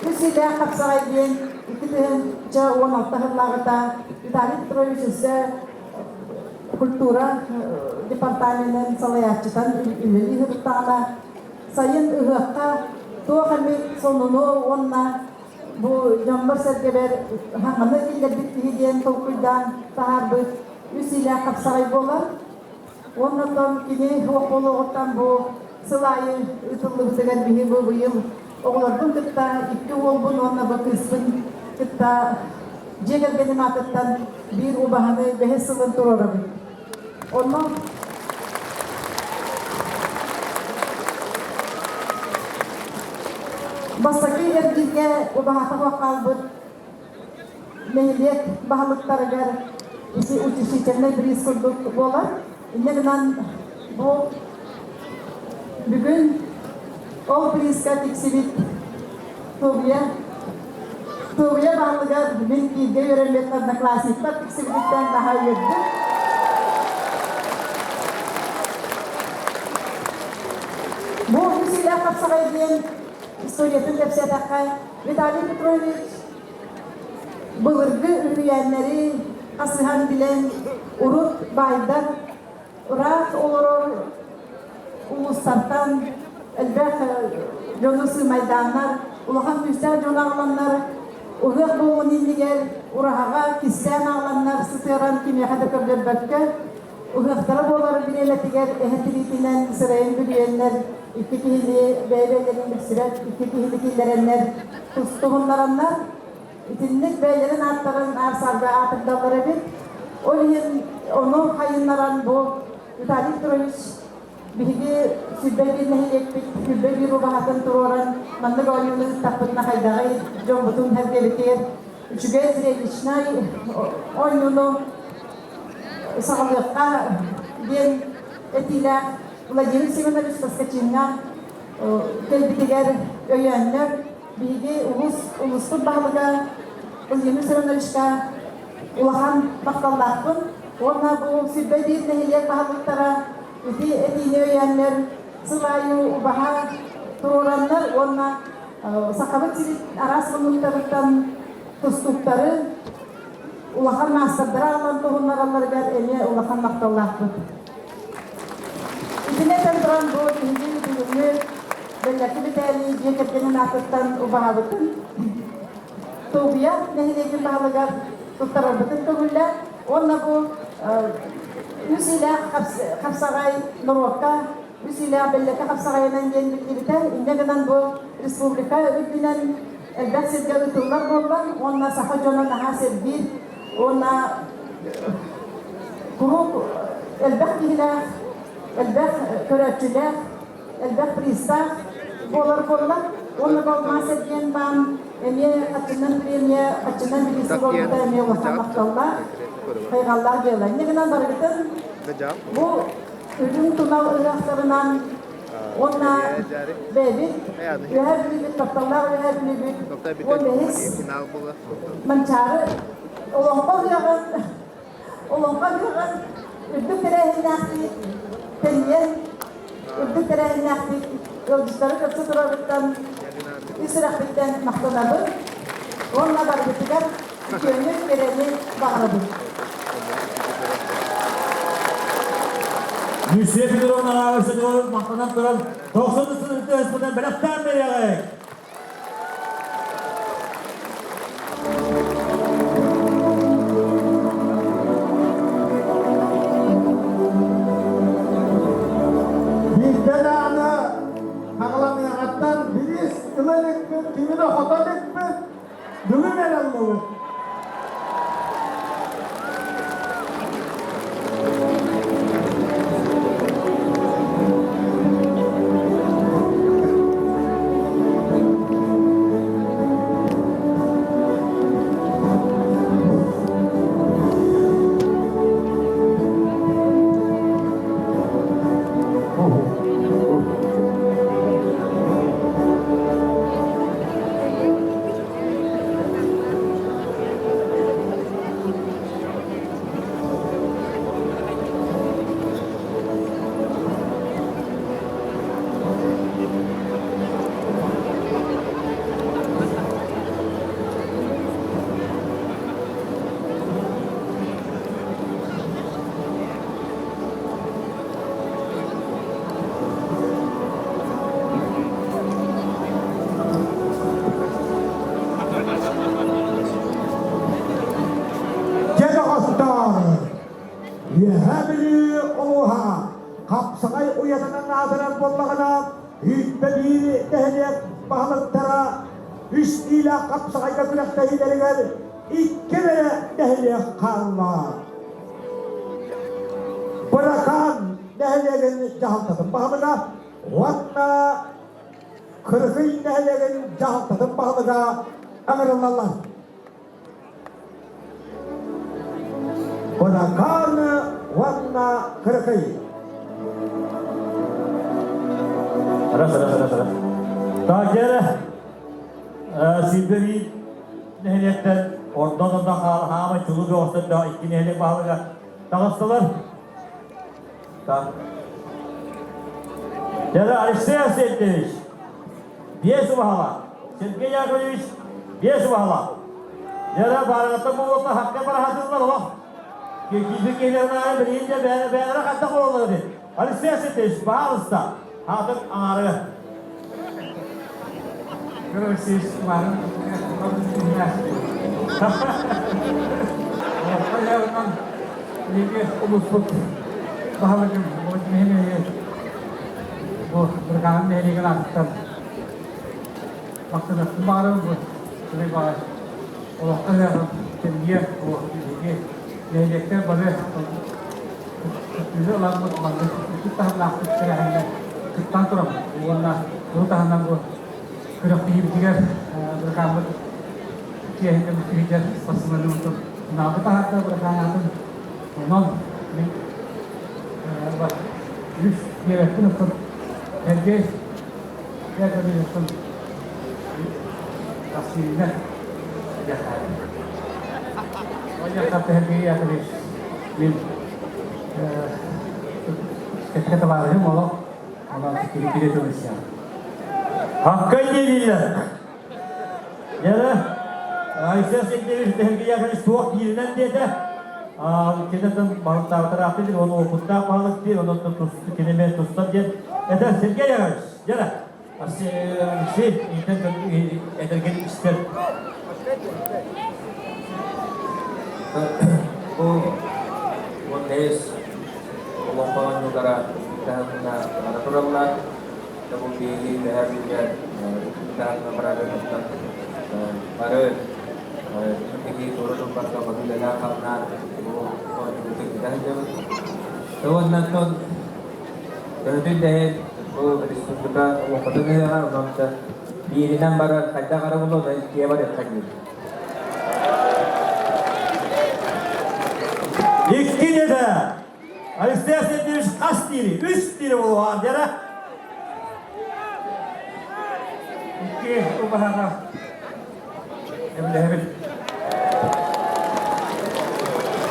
үс илээх хапсаҕай диэн 2016 сыллааҕыта Виталий Петрович өссө культура департаменын салайааччытан үлэлии сырыттаҕына Сайын ыһыахха туох эмит сонуну уонна бу дьоммор-сэргэбэр хаҥаны киллэрбит киһи диэн толкуйдаан таһаарбыт үс илээх хапсаҕай буолар. Уонна оттон кини суох буолуоҕуттан бу сыл аайы ыытыллыбытыгар биһи бу быйыл оҕолорбун кытта икки уолбун уонна бу кыыспын кытта дьиэ кэргэним аатыттан биир убаһаны бэһис сылын туруорабын. Онно Бастакы эргииргэ убаһата суох хаалбыт нэһилиэк баһылыктарыгар ити утешительный приз курдук буолар. Инньэ гынан бу бүгүн ол призка тиксибит Туобуйа Туобуйа баһылыгар мин бииргэ үөрэммит одноклассниктар тиксибититтэн наһаа үөрдүм. Бу үс хапсаҕай диэн историятын кэпсээтэххэ, Виталий Петрович былыргы үһүйээннэри хасыһан билэн, урут баайдар ыраах олорор улуустартан элбэх дьону сыымайдааннар, улахан күүстээх дьон аҕаланнар, Ыһыах буолуон иннигэр ураһаҕа кистээн ааланнар сытыаран кимиэхэ да көрдөрбөккө, ыһыахтара буолар бириэмэтигэр эһэ тириитинэн сырайын бүрүйэннэр икки киһини бэйэ-бэйэлэрин билсибэт икки киһини киллэрэннэр тустуһуннараннар итинник бэйэлэрин ааттарын аар-саарга аатырдаллар эбит. Ол иһин ону хайыннаран бу Виталий Петрович Биһиги Сүлбэ биир нэһилиэкпит Сүлбэ биир убаһатын туруоран маннык оонньууну ыыттахпытына хайдаҕый, дьоммутун сэргэбитигэр үчүгэй зрелищнай оонньууну саҕалыахха диэн этиилээх Владимир Семенович Поскачиҥҥа кэлбитигэр өйөөннөр биһиги улуус улууспут баһылыга Владимир Семеновичка улахан махталлаахпын уонна бу Сүлбэ биир нэһилиэк баһылыктара ити этиини өйөөннөр сыл аайы убаһа туруораннар уонна Сахабыт сирин араас муннуктарыттан тустууктары улахан маастардары аҕалан туһуннаралларыгар эмиэ улахан махталлаахпыт. Итини этэн туран бу биһиги бүгүҥҥү Бэллэки Битээлий дьиэ кэргэнин аатыттан убаһабытын Туобуйа нэһилиэгин баһылыгар туттарарбытын көҥүллээн уонна бу үс илээх хапсаҕай норуокка үс илээх бэллэкэ хапсаҕайынан диэн биллибитэ. Инньэ гынан бу республика үрдүнэн элбэх сиргэ ыытыллар буолла уонна саха дьоно наһаа сэргиир уонна куруук элбэх киһилээх, элбэх көрөөччүлээх элбэх призтаах буолар буолла. Уонна Балмаас эргиэн баан эмиэ хаччынан премия, хаччынан бириисэ буолбута эмиэ улахан махталлаах, хайҕаллаах дьыала. Инньэ гынан барыгытын бу үрүҥ тунал ыһыахтарынан уонна бэйэбит Үөһээ Бүлүүбүт, тапталлаах Үөһээ Бүлүүбүт 15 Манчаары Олоҥхо ыһыаҕын Олоҥхо ыһыаҕын үрдүк тэрээһиннээхтик тэрийэн, үрдүк тэрээһиннээхтик ыалдьыттары көрсө турарыттан ис сүрэхпиттэн махтанабын уонна барыбытыгар үтүөнү, кэрэни баҕарабын. Люция Петровнаҕа өссө махтанан туран 90 сыл бэлэхтээн биэриэҕиҥ! Биирдэ даҕаны хаҕыланыаҕыттан бириис ыла иликпит, кими да хото иликпит, бүгүн эрэ ыллыбыт. Дьэ доҕоттоор, Үөһээ Бүлүү улууһа хапсаҕай уйатынан аатырар буоллаҕына, 101 нэһилиэк баһылыктара үс иилээх хапсаҕайга күрэхтэһиилэригэр икки эрэ нэһилиэк хаалла. Быракаан нэһилиэгин дьаһалтатын баһылыга уонна Кыргый нэһилиэгин дьаһалтатын баһылыга ыҥырыллаллар. Быракаан уонна Кырыкый. Раз, раз, раз, раз. Так, дьэ, Сибири нэһилиэктэн ордон онно хаамай чулуу бөҕөстөр да икки нэһилиэк баһылыга таҕыстылар. Так. Дьэ, Алексей Арсентьевич, биэс убаһала. Сергей Яковлевич, биэс убаһала. Дьэ, баарыгаттан буолуохта хакка барахатыллар олох. Киирбит киһилэрин билигин дьэ бэйэлэрэ хантах буолаллар эбит. Алексей Арсентьевич, пожалуйста, аатын аҥаарыга. Петр Алексеевич баарын Хайаҕынан биһиги улууспут баһылыгын Владимир бу Быргаан нэһилиэгин аатыттан махтаныахпын баҕарабын бу үчүгэй баҕар олоххо ыһыаҕын кэмниэр бу биһиги нэһилиэктэр бары кыттыыны ыламмыт маннык үрдүк таһымнаахтык тэрээһиҥҥэ кыттан турабыт уонна ону таһынан бу күрэхтэһиибитигэр быракааммыт киэһин көмүскүһүйдэр спортсменнарбытын наада таһаарда быракаан аатын онон мин үс диэбэппин оттон Сергей Яковлевичтан Васильевна Сергей Яковлевич мин кэккэ табаарыһым олох онон кири тылысыам. Хаккай дииллэр. Дьэ, Айсен Сергеевич Сергей Яковлевич туох дииринэн диэтэ. Кинетин балыктаабытараахты диир, оны опыттаах балык диир, онон кинеме тустар диэн. Это Сергей Яковлевич, дьэ, Алексей, этэргин истэр. Бу 15 олоҥхо оонньуулара таһымна бара тураллар. Бу биһиги үөһээ Бүлүүгэ таһымна барарыттан бары инники туора турбакка бары үлэлээн-хамнаан бу оонньуубутун ыыта сылдьабыт. Уонна оттон төһөтүн да иһин бу республика олоҥхотун ыһыаҕа онон бииринэн барар хайдах эрэ буолуо онон иккиэ барыахха диир. Икки дede. Алексей Сергеевич хас дири? Үс дири буолуоҕа диэрэ. Икки убаһаҕа эбилэһэбит.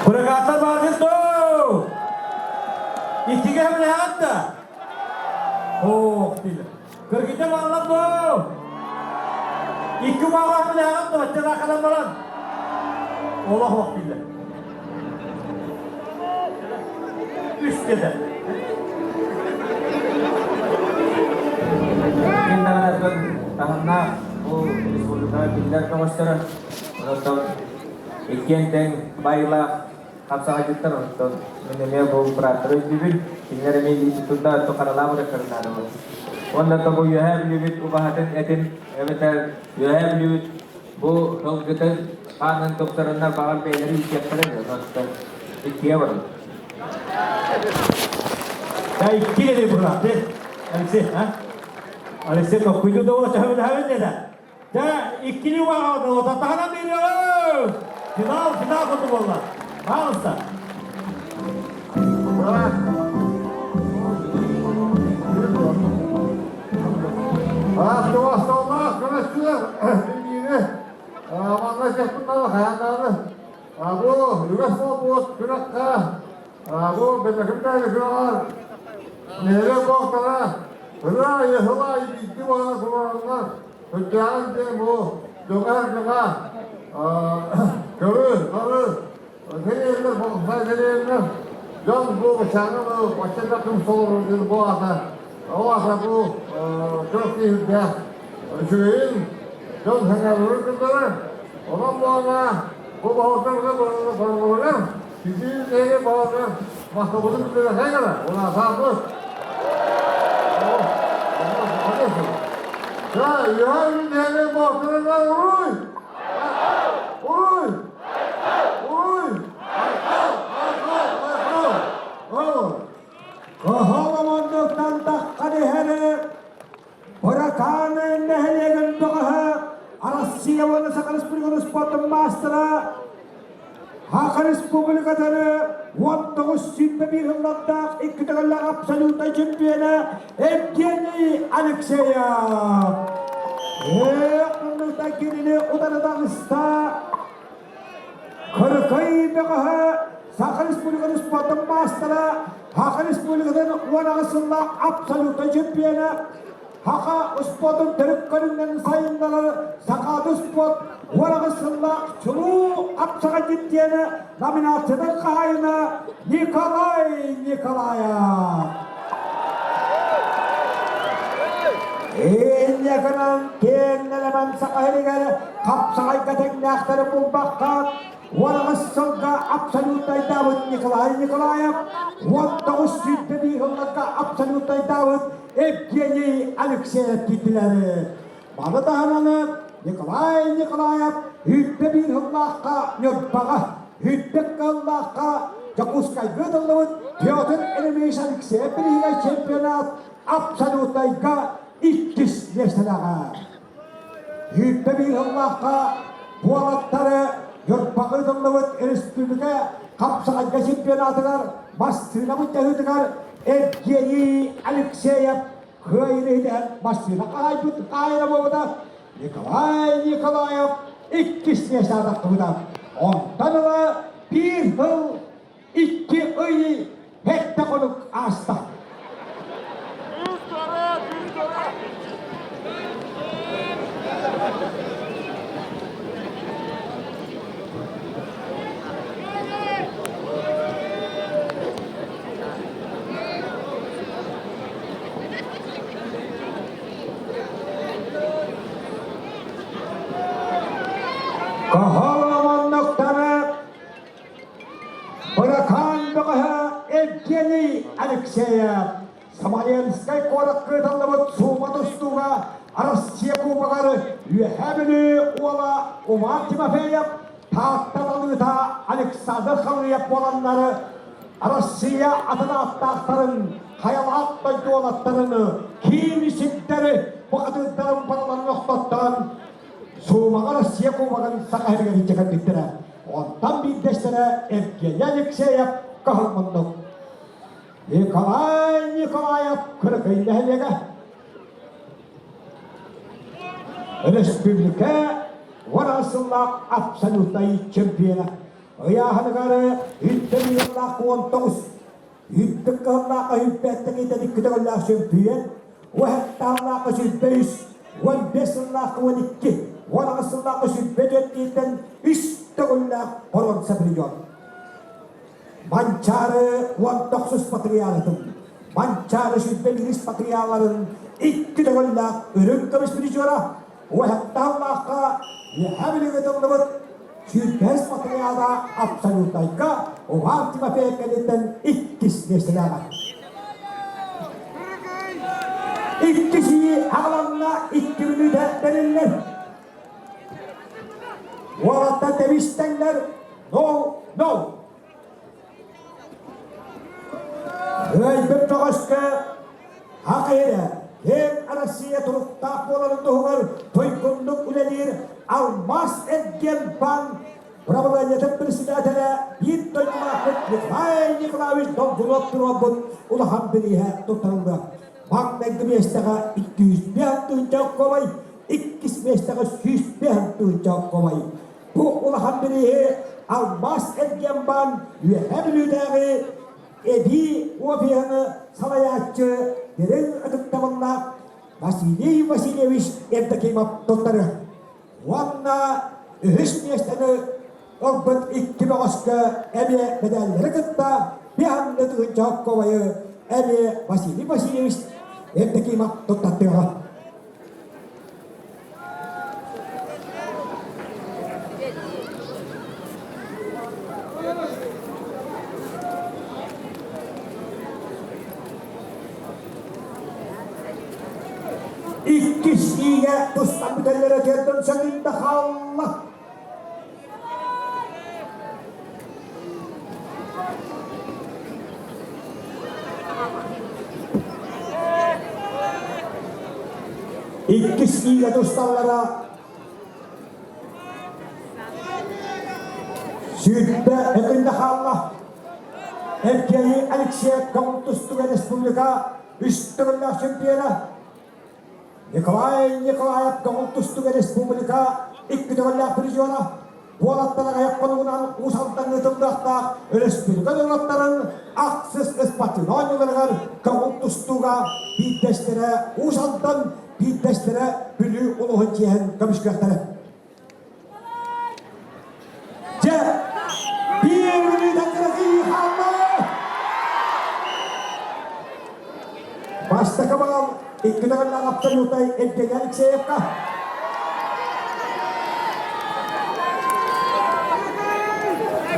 Быракааттар бааргын доо! Иккигэ эбилэһэҕит да? Ох, диилэр. Кыргыттар бааллар доо! Икки убаҕа эбилэһэҕит да? Баччалааханан баран. Олох ох диилэр. Үс деді. Ким даҕаны таһымнаах бу республикаҕа биллэр көҕөстөрө. Онон иккиэн тэҥ баайыылаах хапсаҕайдьыттар онтон мин эмиэ бу бырааттары өйдүүбүн. Кинилэр эмиэ илии тутта оттон харалаах ырыттарынаадыбыт. Уонна то бу үөһээ Бүлүүбүт убаһатын этин эбэтэр үөһээ Бүлүүбүт бу сылгытын хаанын тупсарыннар баҕар бэйэлэри иитиэхтэрэ онон иккиэ барın. Да икки dedi быраат, Алексей, а? Алексей токкуйду да чахабын деді. Да иккини уаҕа татаһынан бериyor. Финал, финал курдук буолла. Пожалуйста. Астоллаах көмөччүлэр билиини манна кэппиннары хааннааны бу үгэс буолбут күрэххэ бу бэлэхимнэри күрэҕэр нэһилиэк буолтара ыраа ыһыла биирдии буола туруораннар сүрдээҕин диэн бу дьоҥо-сэргэҕэ көрү нары Кэлиэллэр, болҕомто кэлиэллэр. Дьон бу баччааҥҥа бачча да кым солорор диэн бу аата ол аата бу дьон киһирдээх үчүгэйин дьон сэҥээрэрин көрдөрөр. Онон буолла бу баһылыктарга барыларыгар ситии нэһилиэк баһылыгар махталбытын биллэрэ кэлэр. Ол аата Да, я нэһилиэк баһылыктарыгар уруй! Уруй! Кыһыл таххан иһэри Быракаан нэһилиэгин бөҕөһө Россия уонна Саха Республикатын спортун маастара Саха Республикатын 19 сүүрбэ сыллардаах икки төгүллээх абсолютнай чемпиона Евгений Алексеев. Эх, кинини утары таҕыста Кырыкый бөҕөһө Саха Республикатын спортун маастара, Саха Республикатын 18 сыллаах абсолютнай чемпиона, Саха спортун төрүт көрүҥнэрин сайыннарар Сахааты спорт 18 сыллаах чулуу хапсаҕайдьыт диэн номинациятын хаһаайына Николай Николаев. Инньэ гынан киэҥ нэлэмэн Саха сиригэр хапсаҕайга тэҥнээхтэри булбакка, 18 сылга абсолютнайдаабыт Николай Николаев, 19 сүүрбэ сылларга абсолютнайдаабыт Евгений Алексеев киирдилэр. Маны таһынан Николай Николаев 101 сыллаахха Ньурбаҕа, 102 сыллаахха Дьокуускайга ыытыллыбыт Петр Еремеевич Алексеев бирииһигэр чемпионат абсолютнайга иккис миэстэлээҕэ. 101 сыллаахха уолаттары Ньурбаҕа ыытыллыбыт республика хапсаҕайга чемпионатыгар массыына былдьаһыытыгар Евгений Алексеев кыайыыны итэһэн массыына хаайбыт хаайара буолбута Николай Николаев иккис миэстэҕэ тахсыбыта. Онтон ыла биир сыл икки ый сэттэ хонук ааста. Каһаламанныктары Быракаан бөҕөһө Евгений Алексеев Смоленскай куоракка ыытыллыбыт суума тустууга Россия Кубогар Үөһээ Бүлүү уола Умар Тимофеев Таатта талыыта Александр Халыев буоланнары Россия атын ааттаахтарын, хайалаах дойду уолаттарын, киин сирдэри бухатыырдарын барыларын охтоттоон Суумаҕа Россия Кубогын Саха сиригэр илдьэ кэлбиттэрэ. Онтон биирдэстэрэ Евгений Алексеев көһөр муннук. Николай Николаев Кырыкый нэһилиэгэ. Республика уон сыллаах абсолютнай чемпиона. Ыйааһыныгар үттэн ыаллаах 19, үрдүк кыһыллаах өйүппэттэн итэн икки төгүллээх чемпион, уһаттааллаах 23, 15 сыллаах 12, 18 сыллаах 24 үс төгүллээх боруонса призер. Манчаары 19 патриархын, Манчаары 21 патриархаларын икки төгүллээх үрүҥ көмүс призера, уһаттааллаахха үөһээ Бүлүүгэ тыллыбыт 105 патриарха абсолютнайга Увар Тимофеев кэнниттэн иккис миэстэлээҕэ. Иккисии аҕаланна икки мүнүүтэ бэриллэр. Уолаттар тэбистэннэр нол нол. Ыайбыт бөҕөскө ах эрэ киэҥ Россия туруктаах буоларын туһугар туйгуннук үлэлиир Алмаас Эргиэнбаан правлениетын председателэ биир дойдулаахпыт Николай Николаевич Долгунов туруорбут улахан бирииһэ туттарыллыа. Маҥнайгы миэстэҕэ 205 тыһыынча ковай, иккис миэстэҕэ 105 тыһыынча ковай. Бу улахан бирииһи Алмаас Эргиэнбаан Үөһээ Бүлүүтээҕи эбии офиһыны салайааччы дириҥ ытыктабыллаах Василий Васильевич Евдокимов туттарыа. Уонна үһүс миэстэни ылбыт икки бөҕөскө эмиэ мэдээллэри кытта биһанны тыһыынча ковайы эмиэ Василий Васильевич Евдокимов туттартыаҕа. Иккис иигэ тустан бүтэллэрэ тиэрдэн сөҥүндэ хаалла. Иккис иигэ тусталлара 20 өкүндэ хаалла. Евгений Алексеев көҥүл тустууга республика үс төгүллээх чемпиона. Николай Николаев көҥүл тустууга республика икки төгүллээх призера. Уолаттар аҕыйах хонугунан Уус Алдан ыытыллыахтаах өрөспүүбүлүкэ норуоттарын ахсыс спортивнай оонньууларыгар көҥүл тустууга биирдэстэрэ Уус Алдан, биирдэстэрэ Бүлүү улууһун чиэһин көмүскүөхтэрэ. Дьэ, биир мүнүүтэ кыракый хаалла! Бастакы бал. Икки төгүллээх абсолютай Евгений Алексеевка.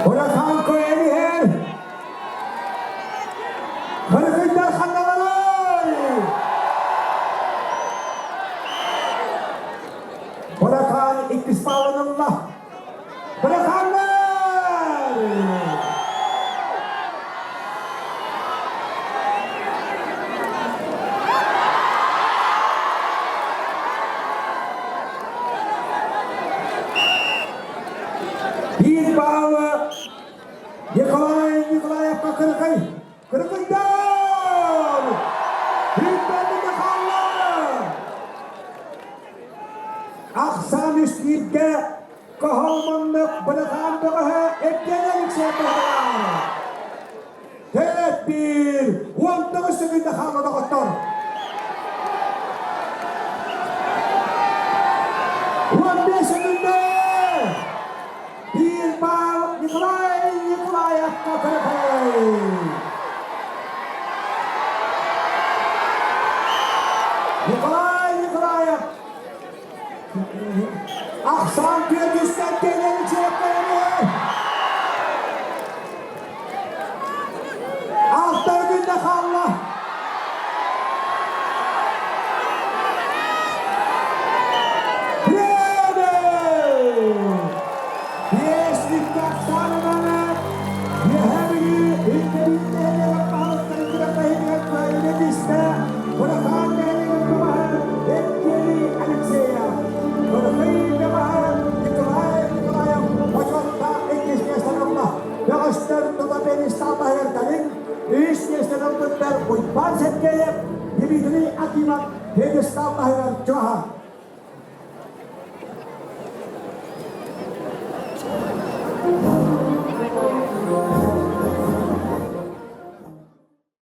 Быракаан көйөн иһэр. Кыргыйдар ханналарай! Быракаан иккис баалын ылла. Быракааннар! Биир баалы Николай Николаевка кыргый! Кыргыйдар! Күүппэтигэ хаалла! Ахсаан үс бииргэ Коһоомоннук бырахаан бөҕөһө Евгений Алексеев Төрөт биир 19 секунда хаалла доҕоттор. 15 секунда! Биир баал Николай Николаевка кыракый! Николай Николаев Ахсаан түөртүстэн кэлэн чиэппэйэни! Алта күндэ хаалла! Биэс икки ахсаанынан Үөһээ Бүлүү интэриниэт баһылыктарын күрэхтэһиитигэр кыайыыны түстэ Быракаан нэһилиэгин бөҕөһө Евгений Алексеев, Кыргый бөҕөһө Николай Николаев бочуоттаах иккис миэстэни ылла. Бөҕөстөр тута пьедестал таһыгар кэлин үс миэстэни ылбыттар Уйбаан Сергеев, Дмитрий Акимов пьедестал таһыгар чугаһаан.